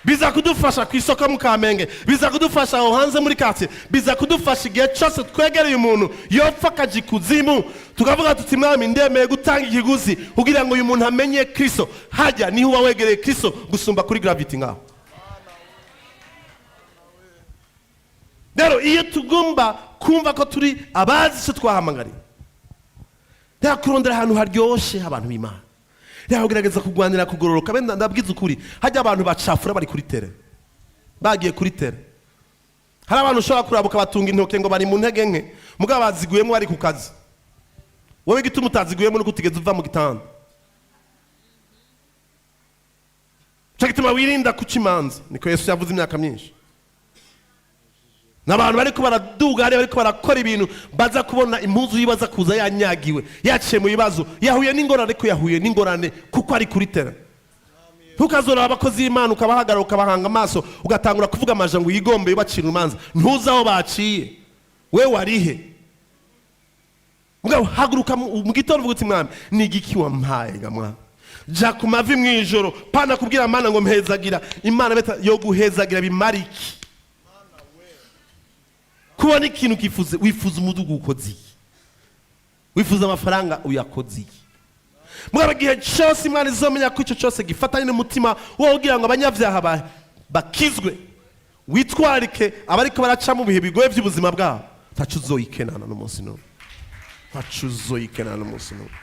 biza kudufasha ku isoko mu Kamenge, biza kudufasha aho hanze muri quartier, biza kudufasha igihe cyose twegereye umuntu yopfa akaja ikuzimu, tukavuga tuti: "Mwami, ndemeye gutanga ikiguzi kugira ngo uyu muntu amenye Kristo." Hajya niho uba wegereye Kristo gusumba kuri gravity ngaho. Rero iyo tugomba kumva ko turi abazi icyo twahamagariye, rero kurondera ahantu haryoshe abantu b'Imana, rero kugerageza kurwanira kugororoka. Benda ndabwiza ukuri, hajya abantu bacafura bari kuri terrain, bagiye kuri terrain. Hari abantu ushobora kurabuka batunga intoke ngo bari mu ntege nke, mugabo baziguyemo bari ku kazi. Wowe igituma utaziguyemo nuko utigeze uva mu gitanda. Cyo gituma wirinda kuca imanza, niko Yesu yavuze imyaka myinshi. N'abantu bariko baraduga hariya, bariko barakora ibintu, baza kubona impuzu yiwe aza kuza yanyagiwe, yaciye mu bibazo, yahuye n'ingorane, ariko yahuye n'ingorane kuko ari kuri terrain. Ntukazoraba abakozi b'Imana ukabahagarara, ukabahanga amaso, ugatangura kuvuga amajambo yigombeye, ubacira urumanza. Ntuzi aho baciye, we warihe? Mugabo haguruka mu gitondo uvuga uti: "Mwami, ni igiki wampaye ga mwami?" Ja ku mavi mu ijoro, pana kubwira Mana ngo mpezagira. Imana beta yo guhezagira bimara iki? Kubona ikintu ukifuza, wifuza umudugu, ukoze iki? Wifuza amafaranga, uyakoze iki? Mugabo igihe cyose Imana izomenya ko icyo cyose gifatanye n'umutima wowe ugira ngo abanyabyaha bakizwe, witwarike abariko baraca mu bihe bigoye by'ubuzima bwabo, ntaco uzoyikenana n'umunsi n'umwe, ntaco uzoyikenana n'umunsi n'umwe.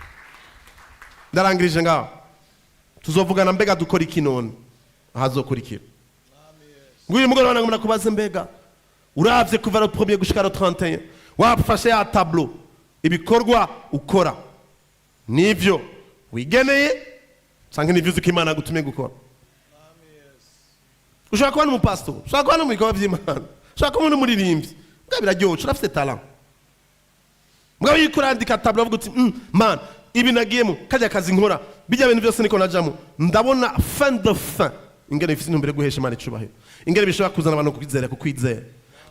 Ndarangirije ngaho. Tuzovugana mbega dukora iki none ahazokurikira. Nguyu mugoroba nagomba kubaza: mbega uravye kuva le premier gushika le 31, wafashe ya tableau, ibikorwa ukora nivyo wigeneye canke nivyo uzi ko Imana yagutumye gukora? Ushobora kuba n'umupasitori, ushobora kuba no mu bikorwa by'Imana, ushobora kuba n'umuririmbyi, mbwa biraryoshe, urafite talent. Mugabo iyo uriko urandika tableau uvuga uti: "Man, ibi nagiyemo, kajya kazi nkora, bijya bintu byose niko najamo, ndabona fin de fin ingene bifite intumbero yo guhesha Imana icubahiro, ingene bishobora kuzana abantu kukwizera." Kukwizera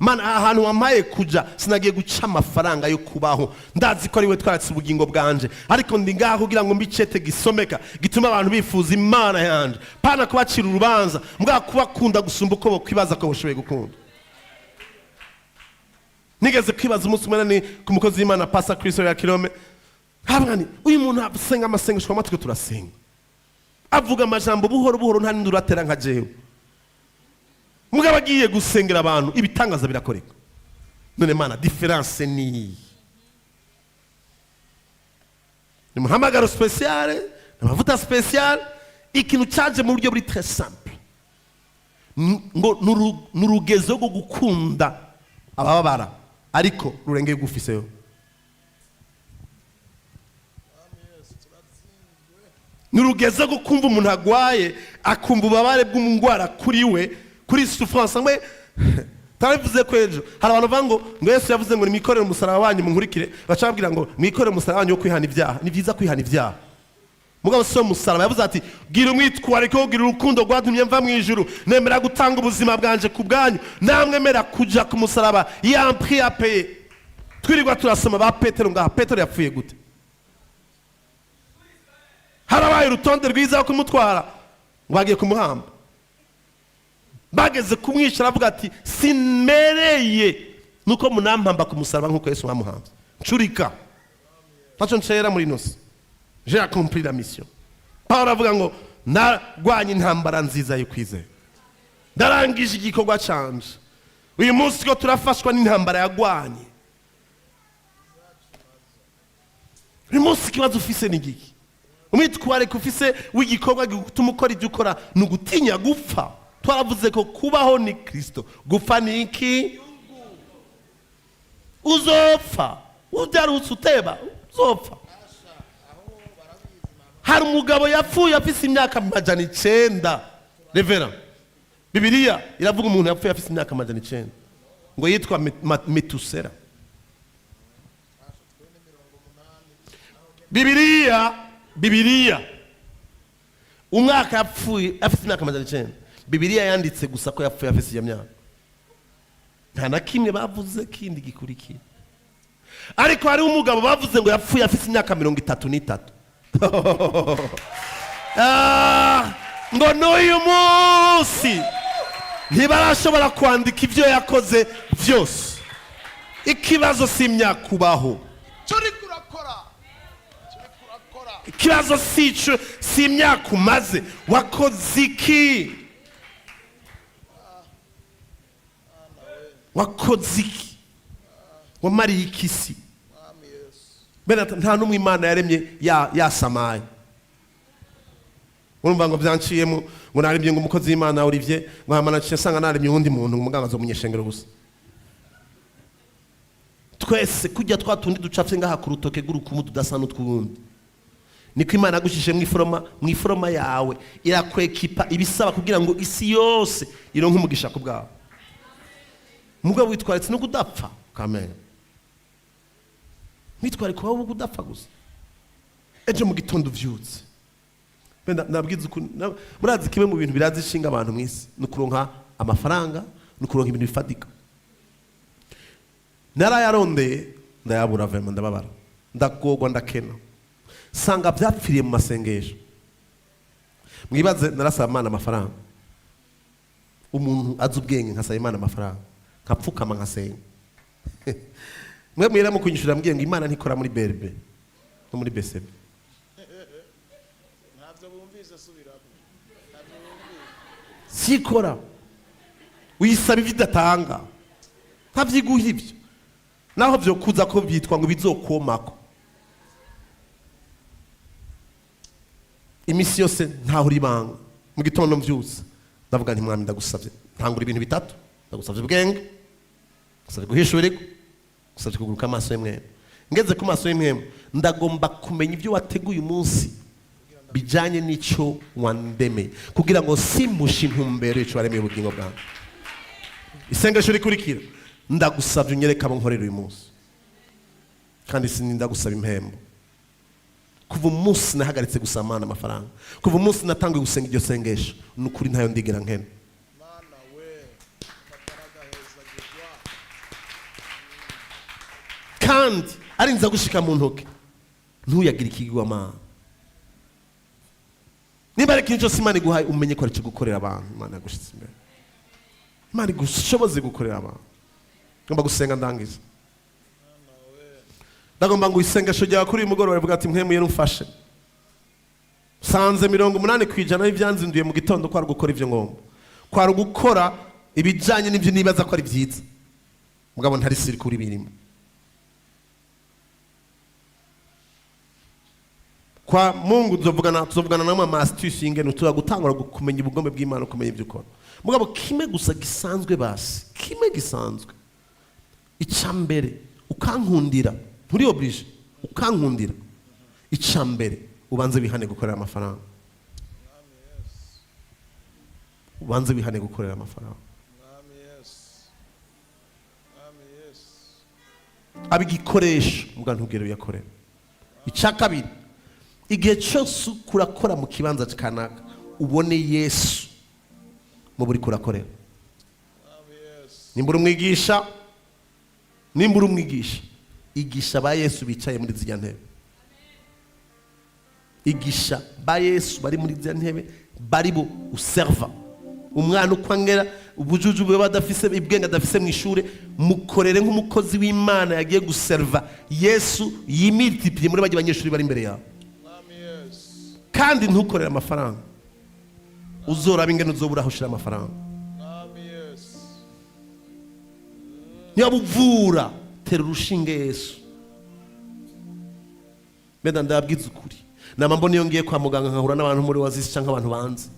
Mana, aha hantu wampaye kuja, sinagiye guca amafaranga yo kubaho, ndazi ko ari we twaratse ubugingo bwanje, ariko ndi ngaho kugira ngo mbicete gisomeka gituma abantu bifuza Imana yanje, pana kubacira urubanza, mbwa kubakunda gusumba uko bokwibaza ko bashoboye gukunda." Nigeze kwibaza umunsi umwe ni ku mukozi w'Imana Pasa Kristo ya Kirome, havuga ni uyu muntu asenga amasengesho amatwi turasenga, avuga amajambo buhoro buhoro, nta n'indi uratera nka jewe, mugabo agiye gusengera abantu ibitangaza birakoreka. None Mana, différence ni iyi? Ni muhamagaro spécial, ni amavuta spécial, ikintu cyaje mu buryo buri très simple. Ngo ni urugezo rwo gukunda abababara, ariko rurengeye gufiseyo. Ni urugezo rwo kumva umuntu agwaye, akumva ububabare bw'umungwara kuri we, kuri souffrance. Mwe tarabivuze ko ejo hari abantu bavuga ngo Yesu yavuze ngo nimwikorere umusaraba wanyu munkurikire, baca babwira ngo mwikorere umusaraba wanyu wo kwihana ibyaha. Ni byiza kwihana ibyaha, mugabo si wo musaraba. Yavuze ati: "Gira umwitwariko, gira urukundo rwatumye mva mu ijuru, nemera gutanga ubuzima bwanje ku bwanyu, namwe mera kuja ku musaraba ya prix à payer." Twirirwa turasoma ba Petero ngaha. Petero yapfuye gute? Harabaye urutonde rwiza rwo kumutwara ngo bagiye kumuhamba, bageze kumwica aravuga ati: "Simereye nuko munampamba ku musaraba nk'uko Yesu bamuhambye. Ncurika ntacyo ncera muri ino si, j'ai accompli la mission." Paul aravuga ngo: "Narwanye intambara nziza yo kwizera, ndarangije igikorwa canje." Uyu munsi ko turafashwa n'intambara yagwanye. Uyu munsi ikibazo ufise ni giki? Umwitwariko ufise w'igikorwa gituma ukora ibyo ukora ni ugutinya gupfa? Twaravuze ko kubaho ni Kristo, gupfa ni iki? Uzopfa ubyarutse uteba, uzopfa. Hari umugabo yapfuye afise imyaka 900. Revera Bibiliya iravuga umuntu yapfuye afise imyaka 900, ngo yitwa Metusera. Bibiliya Umwaka yapfuye afite imyaka 900. Bibiliya yanditse gusa ko yapfuye afite iyo myaka, nta na kimwe bavuze kindi gikurikiye. Ariko hariho umugabo bavuze ngo yapfuye afite imyaka 33. Ah, ngo n'uyu munsi ntibarashobora kwandika ibyo yakoze byose. Ikibazo si imyaka ubaho. Icyo uriko urakora, icyo uriko urakora. Ikibazo si ico, si imyaka umaze. Wakoze iki? Wakoze iki? Wamariye iki isi? Bene nta n'umwe Imana yaremye yasamaye. Urumva ngo byanciyemo ngo naremye ngo umukozi w'Imana Olivier, ngo hama naciye nsanga naremye uwundi muntu ngo muganga azomunyeshengero gusa. Twese kujya twa tundi ducafye ngaha ku rutoke rw'urukumu tudasa n'utwundi, niko Imana yagushyije mu iforoma, mu iforoma yawe irakwekipa ibisaba kugira ngo isi yose ironke umugisha ku bwawe. Mugabo witwaritse no kudapfa kamere, witwarika wowe kudapfa gusa. Ejo mu gitondo uvyutse, Benda nabwiza ukuntu murazi kimwe mu bintu biraza ishinga abantu mw'isi ni ukuronka amafaranga, ni ukuronka ibintu bifatika. Narayarondeye ndayabura, vema ndababara, ndagorwa, ndakena, sanga byapfiriye mu masengesho. Mwibaze, narasaba Imana amafaranga, umuntu azi ubwenge nkasaba Imana amafaranga, nkapfukama nkasenga. Mwe mwera mu kunyishura mbwiye ngo Imana ntikora muri BRB no muri BCB. Ntabyo bumvise, subiramo, ntabyo bumvise. Sikora uyisaba ibyo idatanga, ntabyiguha ibyo naho byo kuza ko byitwa ngo bizokomako imisi yose. Ntaho uri ibanga. Mu gitondo mbyutse ndavuga nti: "Mwami, ndagusabye." Ntangura ibintu bitatu: ndagusabye ubwenge, ndagusabye guhishurirwa, ndagusabye kuguruka amaso y'impwemu. Ngeze ku maso y'impwemu, ndagomba kumenya ibyo wateguye umunsi bijyanye n'icyo wandemeye, kugira ngo simushe intumbero y'icyo waremeye ubugingo bwawe. Isengesho rikurikira: ndagusabye unyereke abo nkorera uyu munsi, kandi sinindagusaba impembo. Kuva umunsi nahagaritse gusaba Imana amafaranga, kuva umunsi natanguye gusenga iryo sengesho, ni ukuri ntayo ndigera nkena. Mana we, kataragahezagirwa. Kandi arinza gushika mu ntoke, ntuyagire ikigwamana. Niba ari ikintu cyose Imana iguhaye, umenye ko ari icyo gukorera abantu. Imana yagushyize imbere, Imana igushoboze gukorera abantu. Ngomba gusenga ndangiza. Ndagomba ngo isengesho ryawe kuri uyu mugoroba rivuga ati: "Mpwemu Yera, umfashe." Sanze 80% y'ibyanzinduye mu gitondo kwari gukora ibyo ngomba, kwari gukora ibijyanye n'ibyo nibaza ko ari byiza, mugabo ntari siri kuri birimo. Kwa Mungu tuzovugana na mama astuce y'ingene tuza gutangura kumenya ubugombe bw'Imana, kumenya ibyo ukora. Mugabo kimwe gusa gisanzwe, basi kimwe gisanzwe, icambere ukankundira, nturi obligé, ukankundira, icambere ubanze wihane gukorera amafaranga, ubanze wihane gukorera amafaranga. Mwami Yesu, Mwami Yesu. Aba igikoresho, muga ntugere uyakorera. Icya kabiri, igihe cyose kurakora mu kibanza kanaka, ubone Yesu mu buri kurakorera. Mwami Yesu. Nimba uri umwigisha, nimba uri umwigisha, igisha ba Yesu bicaye muri ziriya ntebe, igisha ba Yesu bari muri ziriya ntebe, bari bo userva. Umwana uko angera, ubujuju bwe badafise, ibwenge adafise mu ishure, mukorere nk'umukozi w'Imana yagiye guserva Yesu yimultipliye muri bajya banyeshuri bari imbere yawe. Mwami Yesu. Kandi ntukorere amafaranga, uzoraba ingene uzobura aho ushira amafaranga. Mwami Yesu. Niba uvura, tera urushinge Yesu. Mbeda ndababwiza ukuri, nama mbona iyo ngiye kwa muganga nkahura n'abantu muri wazisi cyangwa abantu banze,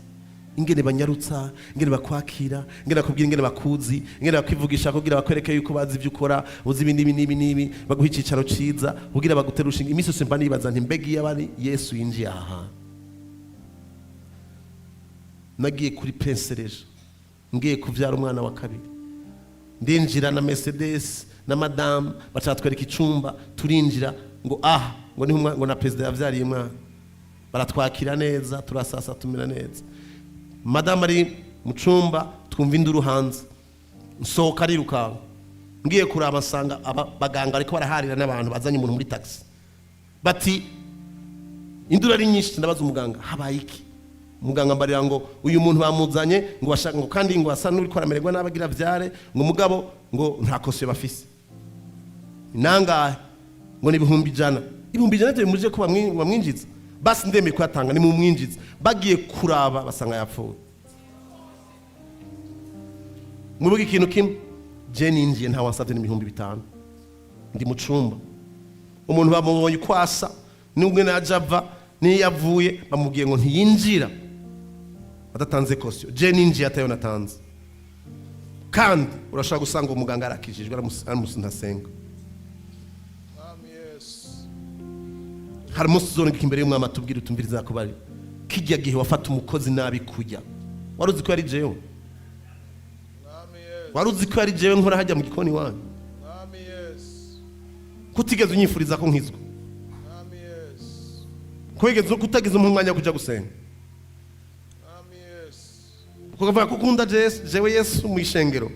ingene banyarutsa, ingene bakwakira, ingene bakubwira, ingene bakuzi, ingene bakwivugisha kugira bakwereke yuko bazi ibyo ukora, uzi ibi n'ibi n'ibi n'ibi, baguha icyicaro ciza kugira bagutere urushinge. Iminsi yose mba nibaza nti: "Mbega iyo abari Yesu yinjiye aha hantu?" Nagiye kuri Prince Régent ngiye kuvyara umwana wa kabiri, ndinjira na Mercedes na madamu, bacatwereka icumba, turinjira ngo aha ngo niho ngo na perezida yavyariye umwana. Baratwakira neza, turasasa, tumera neza. Madamu ari mu cumba, twumva induru hanze, nsohoka arirukanka, ngiye kuraba nsanga aba baganga ariko baraharira n'abantu bazanye umuntu muri taxi, bati induru ari nyinshi. Ndabaza umuganga: "Habaye iki?" Muganga mbarira ngo uyu muntu bamuzanye, ngo bashaka, ngo kandi ngo asa n'uriko aramererwa nabi, agira vyare, ngo mugabo ngo nta caution bafise. Nangahe? Ngo ni 100,000. 100,000 bimuje ko bamwinjiza? Basi ndemeye kuyatanga, ni mumwinjiza. Bagiye kuraba basanga yapfuye. Mubuga ikintu kimwe: je ninjiye nta wansavye n'5,000. Ndi mu cumba, umuntu bamubonye uko asa n'ubwo naje ava n'iyo avuye, bamubwiye ngo ntiyinjira adatanze caution. Je ninjiye atayo natanze. Kandi urashobora gusanga umuganga arakijijwe, ntasenga. Mwami Yesu. Hari umunsi uzonegeka imbere y'umwami, atubwire, utumviriza ko bari kijya gihe wafata umukozi nabi kujya, wari uzi ko yari jewe? Mwami Yesu. Wari uzi ko yari jewe nkora hajya mu gikoni wanyu? Mwami Yesu. Kutigeze unyifuriza ko nkizwa? Mwami Yesu. Kutigeze kutagize umpa umwanya wo kuja gusenga? Mwami Yesu. Kukavuga ko ukunda Yesu, jewe Yesu mu ishengero,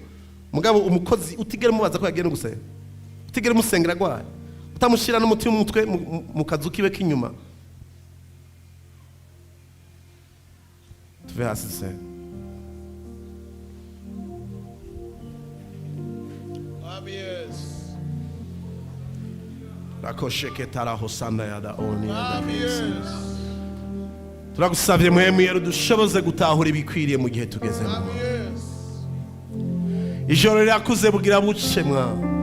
mugabo umukozi utigera umubaza ko yagiye no gusenga, utigera umusengera agwaye, utamushyira n'umuti w'umutwe mu kazu kiwe k'inyuma. Tuve hasi dusenge. Mwami Yesu. Rakosheketaraho yada oni yada. Mwami Yesu. Turagusabye Mpwemu Yera, udushoboze gutahura ibikwiriye mu gihe tugezemo. Mwami Yesu. Ijoro rirakuze, bugira buce. Mwa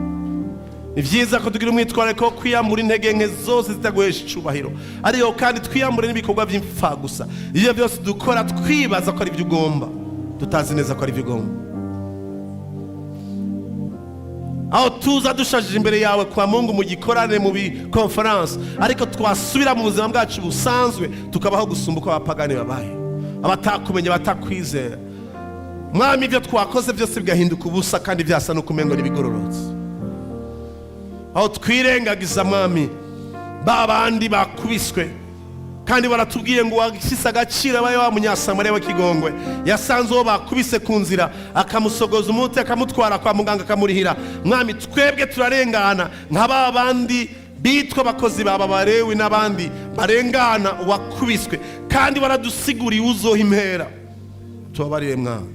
ni byiza ko tugira umwitwarariko wo kwiyambura intege nke zose zitaguhesha icubahiro, ariko kandi twiyambure n'ibikorwa by'imfagusa, ibyo byose dukora twibaza ko ari byo ugomba, tutazi neza ko ari byo ugomba. Aho tuza dushajije imbere yawe kwa Mungu, mu gikorane, mu bikonferanse, ariko twasubira mu buzima bwacu busanzwe tukabaho gusumba uko abapagani babaye, abatakumenya, abatakwizera. Mwami, ibyo twakoze byose bigahinduka ubusa kandi byasa n'ukumengo n'ibigororotse. Aho twirengagiza, Mwami, ba bandi bakubiswe, kandi baratubwiye ngo washyize agaciro abaye wa Munyasamariya w'ikigongwe, yasanze uwo bakubise ku nzira, akamusogoza umuti, akamutwara kwa muganga, akamurihira. Mwami, twebwe turarengana nka ba bandi bitwa abakozi ba babarewi n'abandi barengana uwakubiswe, kandi waradusiguriye uzoha impera. Tubabarire Mwami,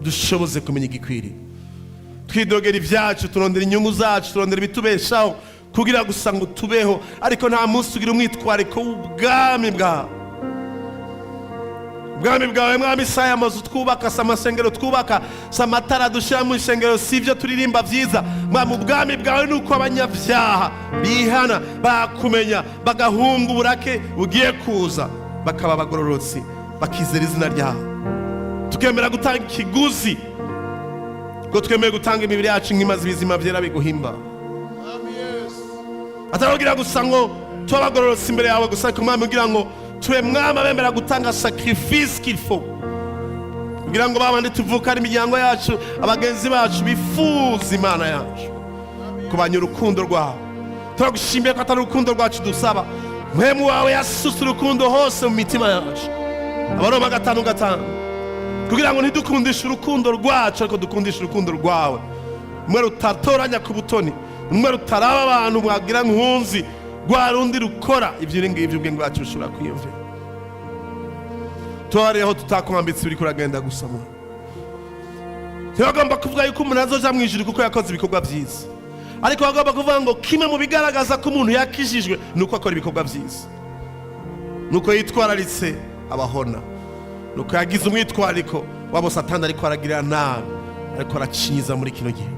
dushoboze kumenya igikwiriye. Twidogera ibyacu, turondera inyungu zacu, turondera ibitubeshaho kugira gusa ngo tubeho, ariko nta munsi ugira umwitwariko w'ubwami bwawe, ubwami bwawe Mwami. Si aya mazu twubaka, si amasengero twubaka, si amatara dushyira mu ishengero, si ibyo turirimba byiza. Mwami, ubwami bwawe ni uko abanyabyaha bihana, bakumenya, bagahunga uburake bugiye kuza, bakaba abagororotsi, bakizera izina ryawe, tukemera gutanga ikiguzi, ko twemeye gutanga imibiri yacu nk'imaze ibizima byera biguhimba. Mwami Yesu. Atarabwira gusa ngo tube abagororotsi imbere yawe gusa, ariko Mwami, kugira ngo tube, Mwami, abemera gutanga sacrifice qu'il faut, kugira ngo babandi tuvukane, imiryango yacu, abagenzi bacu bifuza Imana yacu, kubanya urukundo rwawe. Turagushimiye ko atari urukundo rwacu dusaba, Mpwemu wawe yasutse urukundo hose mu mitima yacu, Abaroma 5:5, kugira ngo ntidukundishe urukundo rwacu, ariko dukundishe urukundo rwawe, rumwe rutatoranya ku butoni, rumwe rutaraba abantu mwagira nkunzi, rwa rundi rukora ibyo ngibyo ubwenge bwacu bushobora kwiyumvira. Tubareho tutakwambitse, uriko uragenda gusa. Mwana, ntibagomba kuvuga yuko umuntu azoja mu ijuru kuko yakoze ibikorwa byiza, ariko bagomba kuvuga ngo kimwe mu bigaragaza ko umuntu yakijijwe ni uko akora ibikorwa byiza, ni uko yitwararitse abahona, ni uko yagize umwitwariko wabo Satani ariko aragirira nabi, ariko aracinyiza muri kino gihe.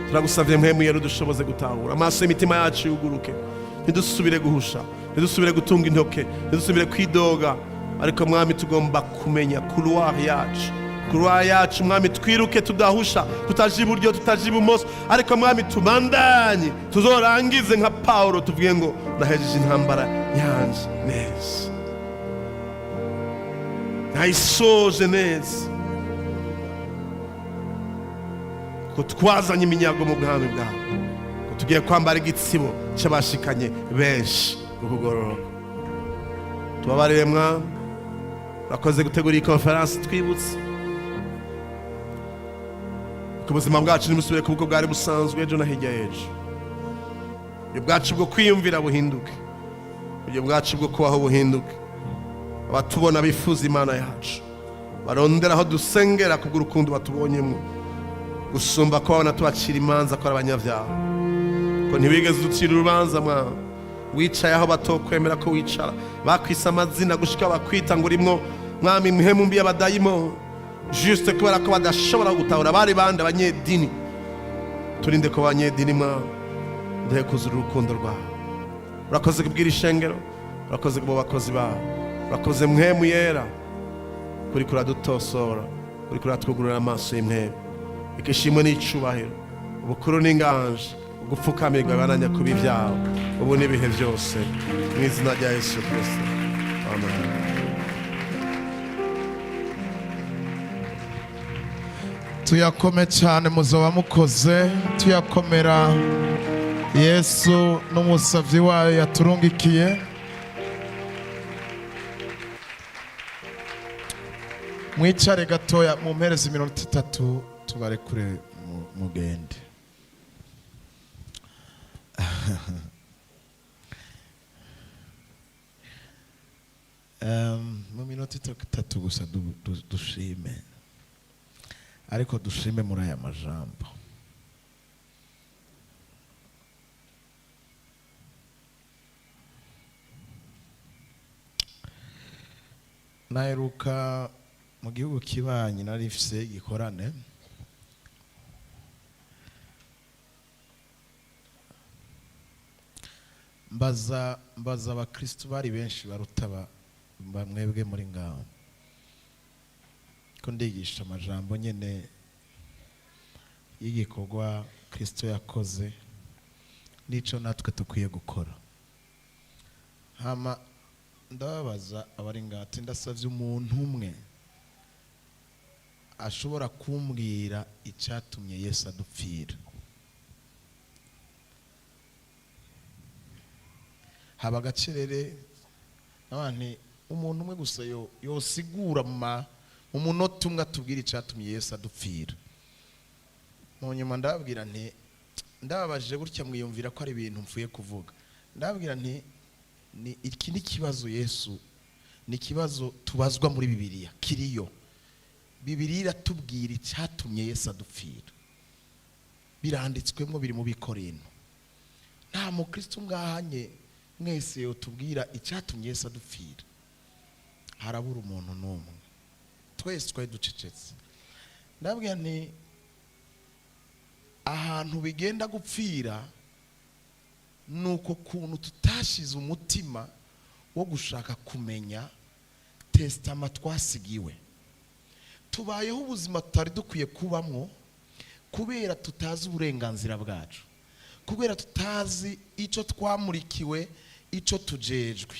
Turagusavye Mpwemu Yera, udushoboze gutahura, amaso y'imitima yacu yuguruke, ntidusubire guhusha, ntidusubire gutunga intoke, ntidusubire kwidoga, ariko Mwami, tugomba kumenya couloir yacu, couloir yacu. Mwami, twiruke tudahusha, tutaje iburyo, tutaje ibumoso, ariko Mwami, tubandanye, tuzorangize nka Paulo, tuvuge ngo nahejeje intambara yanje neza, nayisoje neza, ko twazanye iminyago mu bwami bwawe, ko Tugiye kwambara igitsibo cy'abashikanye benshi ukugororoka. Tubabarire, Mwami. Urakoze gutegura iyi konferansi. Twibutse ko ubuzima bwacu ntibusubire ku bwo bwari busanzwe ejo na hirya y'ejo. Uburyo bwacu bwo kwiyumvira buhinduke, uburyo bwacu bwo kubaho buhinduke. Abatubona bifuza Imana yacu, barondera aho dusengera kubw'urukundo batubonyemo, gusumba ko babona tubacira imanza ko ari abanyabyaha, ko ntibigeze uducira urubanza. Mwana, wicaye aho batokwemera ko wicara, bakwise amazina gushika bakwita ngo urimwo, Mwami, impwemu mbi y'abadayimo, juste kubera ko badashobora gutahura. Bari bandi abanyedini. Turinde ko abanyedini, Mwami, duhe kuzura urukundo rwawe. Urakoze kubwira ishengero, urakoze kuba bakozi bawe, urakoze Mpwemu Yera kuri kuradutosora, kuri kuratwugurura amaso y'impwemu. Ikishimwe n'icubahiro, ubukuru n'inganje, ugupfukamirwa bibananya kuba ibyawe ubu n'ibihe byose, mu izina rya Yesu Kirisito, amen. Tuyakome cyane, muzoba mukoze. Tuyakomera Yesu n'umusavyi wayo yaturungikiye. Mwicare gatoya, mu mpereza iminota 3 tubarekure mugende. Mu minota 3 gusa dushime, ariko dushime muri aya majambo. Naheruka mu gihugu kibanyi, nari mfise igikorane. Mbaza abakristu bari benshi baruta bamwebwe muri ngaho, ko ndigisha amajambo nyene y'igikorwa Kristo yakoze n'ico natwe dukwiye gukora. Hama ndababaza abari ngaho ati: "Ndasavye umuntu umwe ashobora kumbwira icyatumye Yesu adupfira." Haba agacerere. N'abantu, umuntu umwe gusa yosigura mu munota umwe atubwira icyatumye Yesu adupfira. Mu nyuma ndababwira nti: "Ndababajije gutya, mwiyumvira ko ari ibintu mvuye kuvuga." Ndababwira nti: "Ni iki, ni ikibazo Yesu, ni ikibazo tubazwa muri Bibiliya kiriyo. Bibiliya iratubwira icyatumye Yesu adupfira, biranditswemo, biri mu Bikorinto. Nta mukristo ngahanye mwese yotubwira icyatumye Yesu adupfira?" Harabura umuntu n'umwe, twese twari ducecetse. Ndababwira nti: "Ahantu bigenda gupfira ni uko kuntu tutashize umutima wo gushaka kumenya testament twasigiwe. Tubayeho ubuzima tutari dukwiye kubamwo kubera tutazi uburenganzira bwacu, kubera tutazi icyo twamurikiwe, icyo tujejwe."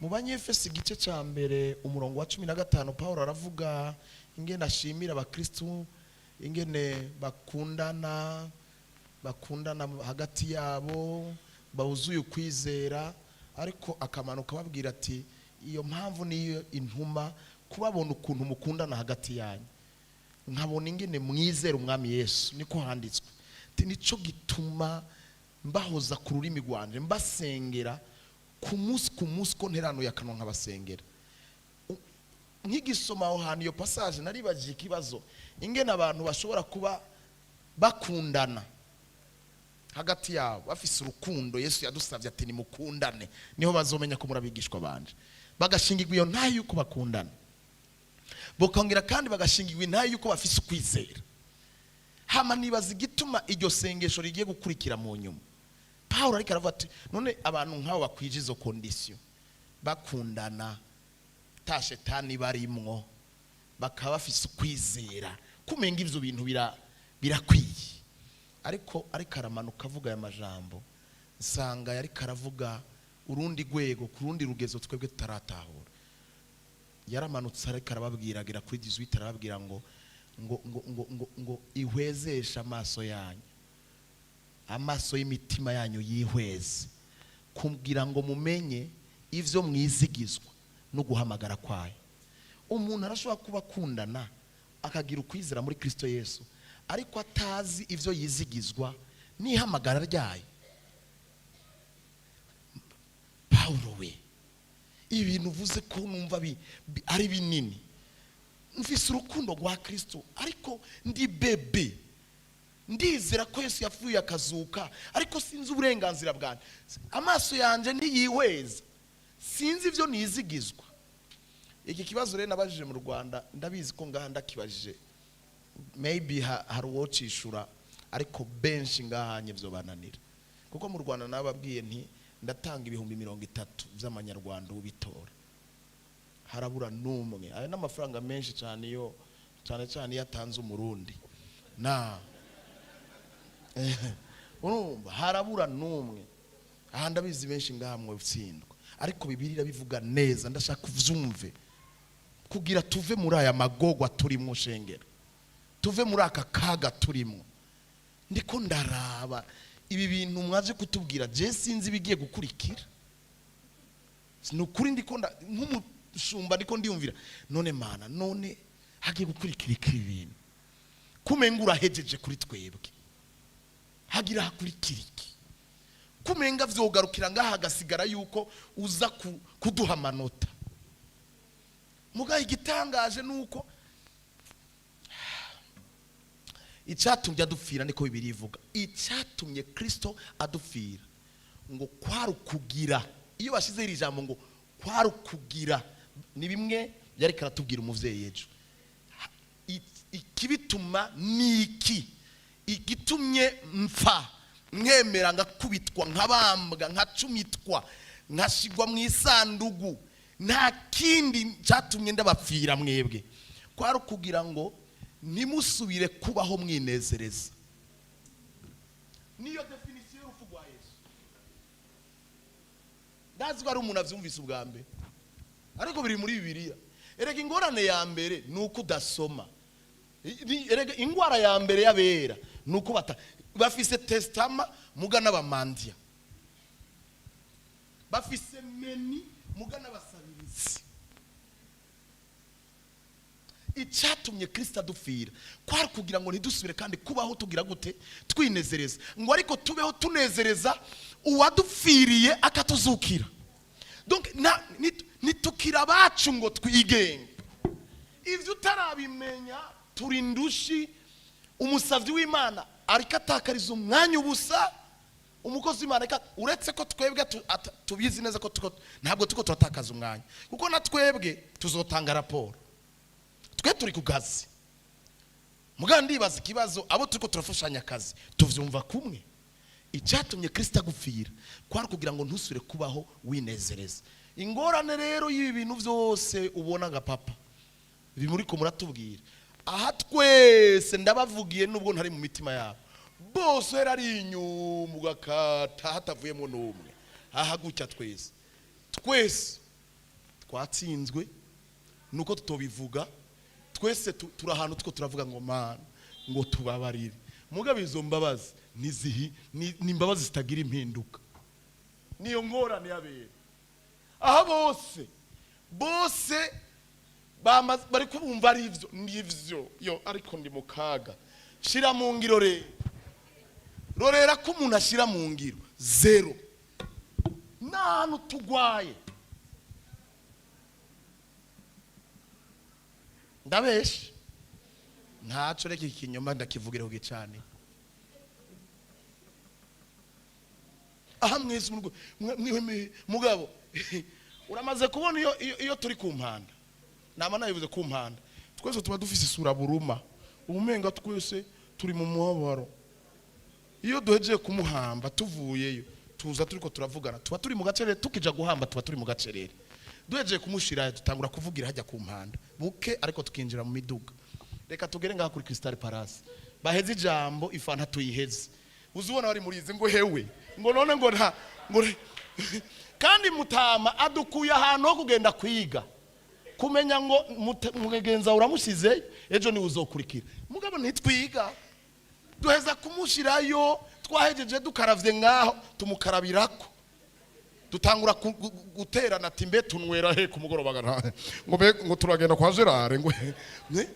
Mu Banyefesi igice cya 1 umurongo wa 15, Paul aravuga ingene ashimira abakristu, ingene bakundana hagati yabo, bawuzuye ukwizera, ariko akamanuka ababwira ati: "Iyo mpamvu niyo intuma kubabona ukuntu mukundana hagati yanyu, nkabona ingene mwizera Umwami Yesu." Niko handitswe. Ati: "Nico gituma mbahoza ku rurimi rwanje, mbasengera ku munsi ku munsi, ko nteranuye akanwa nkabasengera." Nkigisoma aho hantu iyo passage, naribajije ikibazo ingene abantu bashobora kuba bakundana hagati yabo, bafise urukundo Yesu yadusabye ati: "Nimukundane, niho bazomenya ko muri abigishwa banje." Bagashingirwa iyo ntayo yuko bakundana, bokongera kandi bagashingirwa intayo yuko bafise ukwizera. Hama nibaza igituma iryo sengesho rigiye gukurikira mu nyuma. Pawulo ariko aravuga ati: "None abantu nk'abo bakwije izo conditions, bakundana, ta shetani barimwo, bakaba bafise ukwizera, kumenga ivyo bintu birakwiye." Ariko aramanuka avuga aya majambo, nsanga yariko aravuga urundi rwego, ku rundi rugezo twebwe tutaratahura. Yaramanutse ariko arababwira, agera kuri 18, arababwira ngo ihwezeshe amaso yanyu. Amaso y'imitima yanyu yihweze, kugira ngo mumenye ivyo mwizigizwa no guhamagara kwayo. Umuntu arashobora kuba akundana, akagira ukwizera muri Kristo Yesu, ariko atazi ivyo yizigizwa n'ihamagara ryayo. Pawulo we, ibintu uvuze ko numva ari binini. Mfise urukundo rwa Kristo, ariko ndi bébé. Ndizera ko Yesu yapfuye akazuka, ariko sinzi uburenganzira bwanjye. Amaso yanjye ntiyihweza, sinzi ibyo nizigizwa. Iki kibazo rero nabajije mu Rwanda, ndabizi ko ngaha ndakibajije maybe hari uwocishura, ariko benshi ngahanye byo bananira, kuko mu Rwanda nababwiye nti ndatanga 30,000 by'amanyarwanda, ubitora harabura n'umwe. Ayo n'amafaranga menshi cyane, iyo cyane cyane iyo atanze Umurundi na urumva harabura n'umwe. Aha ndabizi benshi ngaha utsindwa, ariko Bibiliya irabivuga neza. Ndashaka uvyumve kugira tuve muri aya magogwa turimo, shengero, tuve muri aka kaga turimo. Ndiko ndaraba ibi bintu mwaje kutubwira, je sinzi ibigiye gukurikira. Ni ukuri, ndiko nk'umushumba ndiko ndiyumvira: none Mana, none hagiye gukurikira iki? Ibintu kumenga urahejeje kuri twebwe, hagira hakurikira iki? Kumenga vyogarukira ngaha, hagasigara yuko uza kuduha amanota. Mugaye igitangaje nuko icyatumye adupfira, niko Bibiliya ivuga, icyatumye Kristo adupfira ngo kwari ukugira. Iyo bashyizeho iri jambo ngo kwari ukugira, ni bimwe byari karatubwira umuvyeyi ejo. Ikibituma ni iki? Igitumye mpfa, mwemera ngakubitwa, nkabambwa, nkacumitwa, nkashigwa mu isandugu, nta kindi cyatumye ndabapfira mwebwe, kwari ukugira ngo ntimusubire kubaho mwinezereza. Niyo définition y'urupfu rwa Yesu. Ndazi ko ari umuntu abyumvise ubwa mbere, ariko biri muri Bibiliya. Erega ingorane ya mbere ni uko udasoma. Erega ingwara ya mbere y'abera ni uko bafise testament muga n'abamandiya, bafise menu muga n'abasabirizi. Icyatumye Kirisita adupfira kwari kugira ngo ntidusubire kandi kubaho tugira gute? Twinezereza, ngo ariko tubeho tunezereza uwadupfiriye akatuzukira. Donc nitukira abacu ngo twigenge. Ibyo utarabimenya, turi ndushi. Umusavyi w'Imana ariko atakariza umwanya ubusa, umukozi w'Imana uretse ko twebwe tubizi neza ko ntabwo tuko turatakaza umwanya, kuko na twebwe tuzotanga raporo. Twe turi ku kazi, mugabo ndibaza ikibazo: abo turiko turafashanya akazi tuvyumva kumwe? Icyatumye Kirisita agupfira kwari kugira ngo ntusubire kubaho winezereza. Ingorane rero y'ibi bintu byose ubona nga papa bimuriko muratubwira aha, twese ndabavugiye nubwo ntari mu mitima yabo bose, yari ari inyuma ugakata hatavuyemo n'umwe. Aha gutya twese, twese twatsinzwe nuko tutobivuga. Twese turi ahantu two turavuga ngo Mana, ngo tubabarire. Mugabo izo mbabazi nizihi? Ni imbabazi zitagira impinduka. Niyo ngorane y'abera. Aha bose bose bari kubumva ari ivyo, nivyo yo, ariko ndi mu kaga. Shira mu ngiro rero, rorera ko umuntu ashyira mu ngiro zéro n'ahantu tugwaye. Ndabeshe ntaco, reka iki kinyoma ndakivugira ku gicaniro aha mwese. Mugabo uramaze kubona iyo turi ku mpanda, nama nabivuze, ku mpanda twese tuba dufise isura buruma, ubumenga twese turi mu mubabaro. Iyo duhejeje kumuhamba tuvuyeyo, tuza turiko turavugana, tuba turi mu gacerere. Tukija guhamba tuba turi mu gacerere. Duhejeje kumushira, dutangura kuvugira hajya ku mpanda buke, ariko tukinjira mu miduga. Reka tugere ngaha kuri Crystal Palace, baheze ijambo, ifanta tuyiheze. Uzubona bari muri izi ngo hewe, ngo none ngo nta ngo kandi mutama adukuye ahantu ho kugenda kwiga kumenya ngo mugenza uramusize, ejo niwe uzokurikira. Mugabo ntitwiga, duheza kumushirayo. Twahejeje dukaravye ngaho, tumukarabirako, dutangura guterana ati: "Mbe tunywera he ku mugoroba?" Ngo mbe ngo turagenda kwa Gerard ngo ne?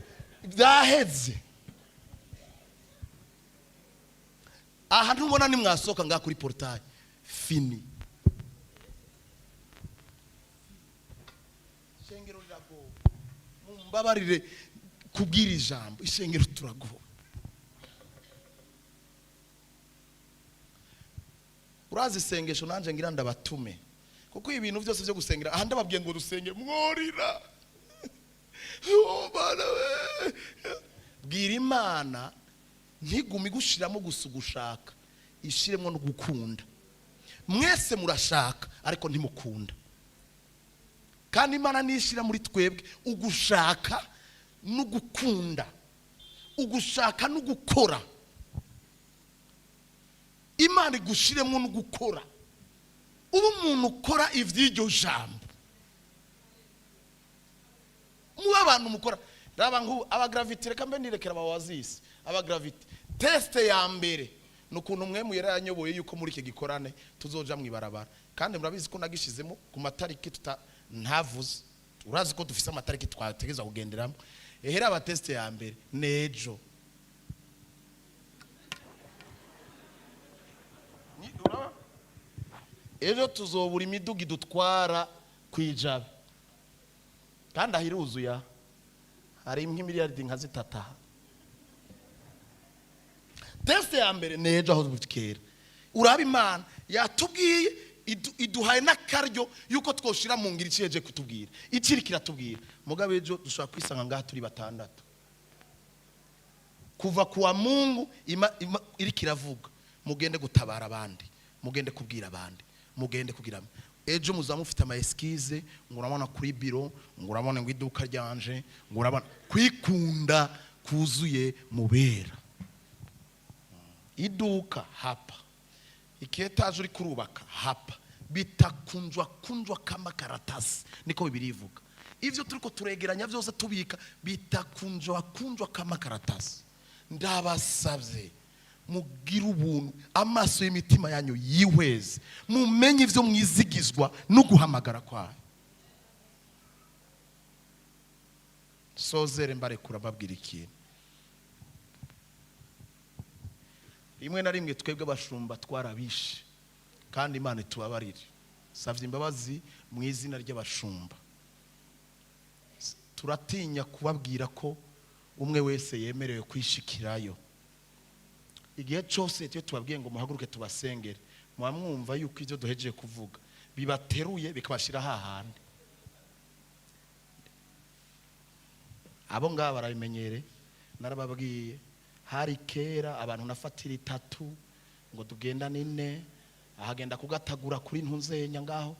Byaheze. Aha ntubona nimwasohoka ngaha kuri portail, fini. Ishengero riragowe, mumbabarire kubwira ijambo, ishengero turagowe. Urazi isengesho nanjye ngira ndabatume, kuko ibintu byose byo gusengera aha, ndababwiye ngo dusenge mworira. Oh, Mana we! Bwira Imana ntigume igushiramo gusa ugushaka, ishiremo no gukunda. Mwese murashaka ariko ntimukunda, kandi Imana nishira muri twebwe ugushaka no gukunda, ugushaka no gukora. Imana igushiremo no gukora, uba umuntu ukora iby'iryo jambo, mube abantu mukora. Raba nk'ubu abagravité, reka mbe nirekera abawazisi abagravité. Test ya mbere ni ukuntu mwe muyera yanyoboye yuko muri iki gikorane tuzoja mu ibarabara, kandi murabizi ko nagishizemo ku matariki tuta ntavuze. Urazi ko dufise amatariki twategerezwa kugenderamo. Ehera, aba test ya mbere nejo. Uraba? Ejo tuzobura imiduga idutwara kwijabe, kandi aho iruzuye, aha hari nk'imiliyaridi nka zitatu aha. Test ya mbere ni ejo aho bukera. Uraba Imana yatubwiye, iduhaye n'akaryo yuko twoshira mu ngiro iciyeje kutubwira, ikiri kiratubwira. Mugabo ejo dushobora kwisanga ngaha turi batandatu kuva kuwa Mungu iriko iravuga: "Mugende gutabara abandi, mugende kubwira abandi, mugende kugira." Ejo muzaba mufite ama excuses, ngo urabona kuri biro, ngo urabona ngo iduka ryanje, ngo urabona kwikunda kuzuye mubera iduka hapa, iki étage uri kurubaka hapa, bitakunjwa kunjwa kama karatasi. Niko Bibiliya ivuga. Ivyo turiko turegeranya byose tubika bitakunjwa kunjwa kama karatasi. Ndabasabye mugire ubuntu, amaso y'imitima yanyu yihweze, mumenye ivyo mwizigizwa no guhamagara kwayo. Sozere mbarekura, mbabwira ikintu. Rimwe na rimwe twebwe abashumba twarabishe, kandi Imana itubabarire. Savye imbabazi mu izina ry'abashumba. Turatinya kubabwira ko umwe wese yemerewe kwishikirayo igihe cyose. Iyo tubabwiye ngo muhaguruke tubasengere, muba mwumva yuko ibyo duhejeje kuvuga bibateruye, bikabashyira hahandi. Abo ngabo barabimenyere, narababwiye. Hari kera abantu nafatira itatu ngo tugendane ine, ahagenda kugatagura kuri ntunzenya ngaho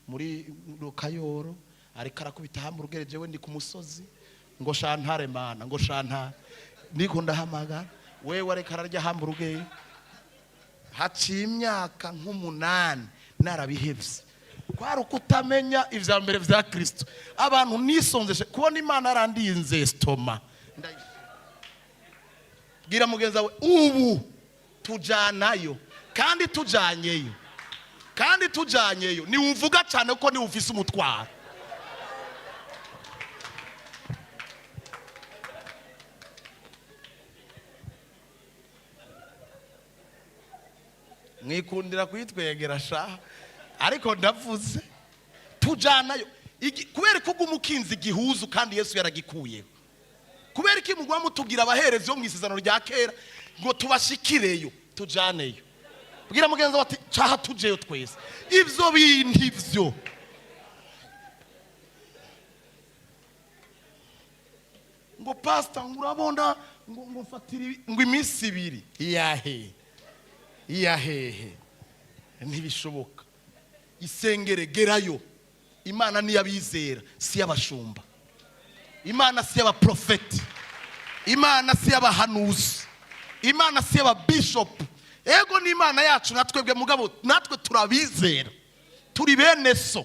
muri Rukayoro, ariko arakubita hamburugere, jewe ndi ku musozi ngo shantare mana, ngo shantare, niko ndahamagara, wewe ariko ararya hamburugere. Haciye imyaka nk'umunani narabihevye. Kwari ukutamenya ivya mbere vya Kristo. Abantu nisonzeshe kubona Imana yarandinze estomac. Bwira mugenzi wawe: ubu tujanayo, kandi tujanyeyo, kandi tujanyeyo niwuvuga cyane ko niwe ufise umutwaro. Mwikundira kuyitwegera sha, ariko ndavuze tujanayo. Kubera ko uguma ukinze igihuzu kandi Yesu yaragikuyeho, kubera ko mugwa mutubwira abaherezi bo mu isezerano rya kera ngo tubashikireyo, tujaneyo. Bwira mugenzi wawe ati: "Caha tujeyo twese." Ivyo bintu ivyo ngo pastor, ngo urabona ngo mfatira ngo iminsi 2 iyahe iyahehe? Ntibishoboka. Isengere, gerayo. Imana niyo abizera, si y'abashumba. Imana si y'abaprofeti, Imana si y'abahanuzi, Imana si y'ababishopu. Ego, ni Imana yacu natwebwe, mugabo natwe turabizera, turi bene so.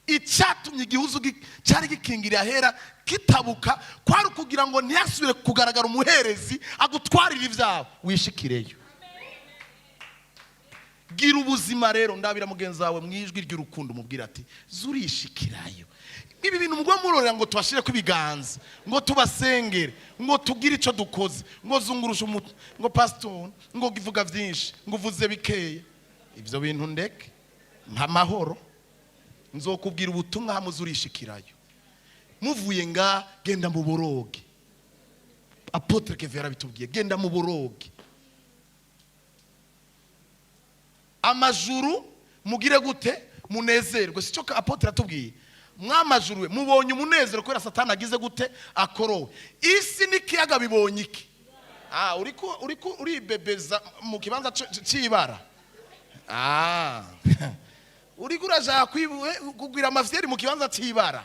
Icyatumye igihuzu cyari gikingiriye ahera kitabuka kwari ukugira ngo ntiyasubire kugaragara umuherezi agutwarira ibyawe, wishikireyo. Gira ubuzima rero. Ndabira mugenzi wawe mu ijwi ry'urukundo, umubwira ati zurishikirayo. Ibi bintu mugwa murorera ngo tubashire ku ibiganza, ngo tubasengere, ngo tugire icyo dukoze, ngo zungurushe umutwe, ngo pastor, ngo ivuga byinshi, ngo uvuze bikeya. Ibyo bintu ndeke, mpa amahoro. Nzokubwira ubutumwa hamwe uzurishikirayo. Muvuye nga genda mu boroge. Apôtre Kevin yarabitubwiye, genda mu boroge. Amajuru mugire gute? Munezerwe. Sicyo apôtre atubwiye? Mwamajuru we, mubonye umunezero kubera Satani agize gute? Akorowe. Isi n'ikiyaga bibonye iki? Ah, uriko uriko uribebeza mu kibanza c'ibara. Ah, uriko urashaka kugwira amafyeri mu kibanza c'ibara.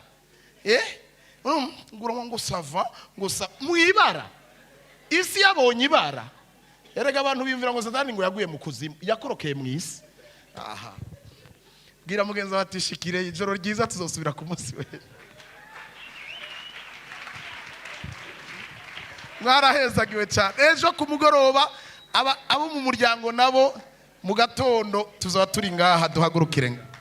Ngura ngo ça va, ngo ça mwibara. Isi yabonye ibara. Erega abantu biyumvira ngo Satani ngo yaguye mu kuzimu, yakorokeye mu isi. Aha, bwira mugenzi wawe ati shikire ijoro ryiza, tuzosubira ku munsi w'ejo. Mwarahezagiwe cyane. Ejo ku mugoroba abo mu muryango nabo mu gatondo tuzaba turi ngaha. Duhagurukire ngaha.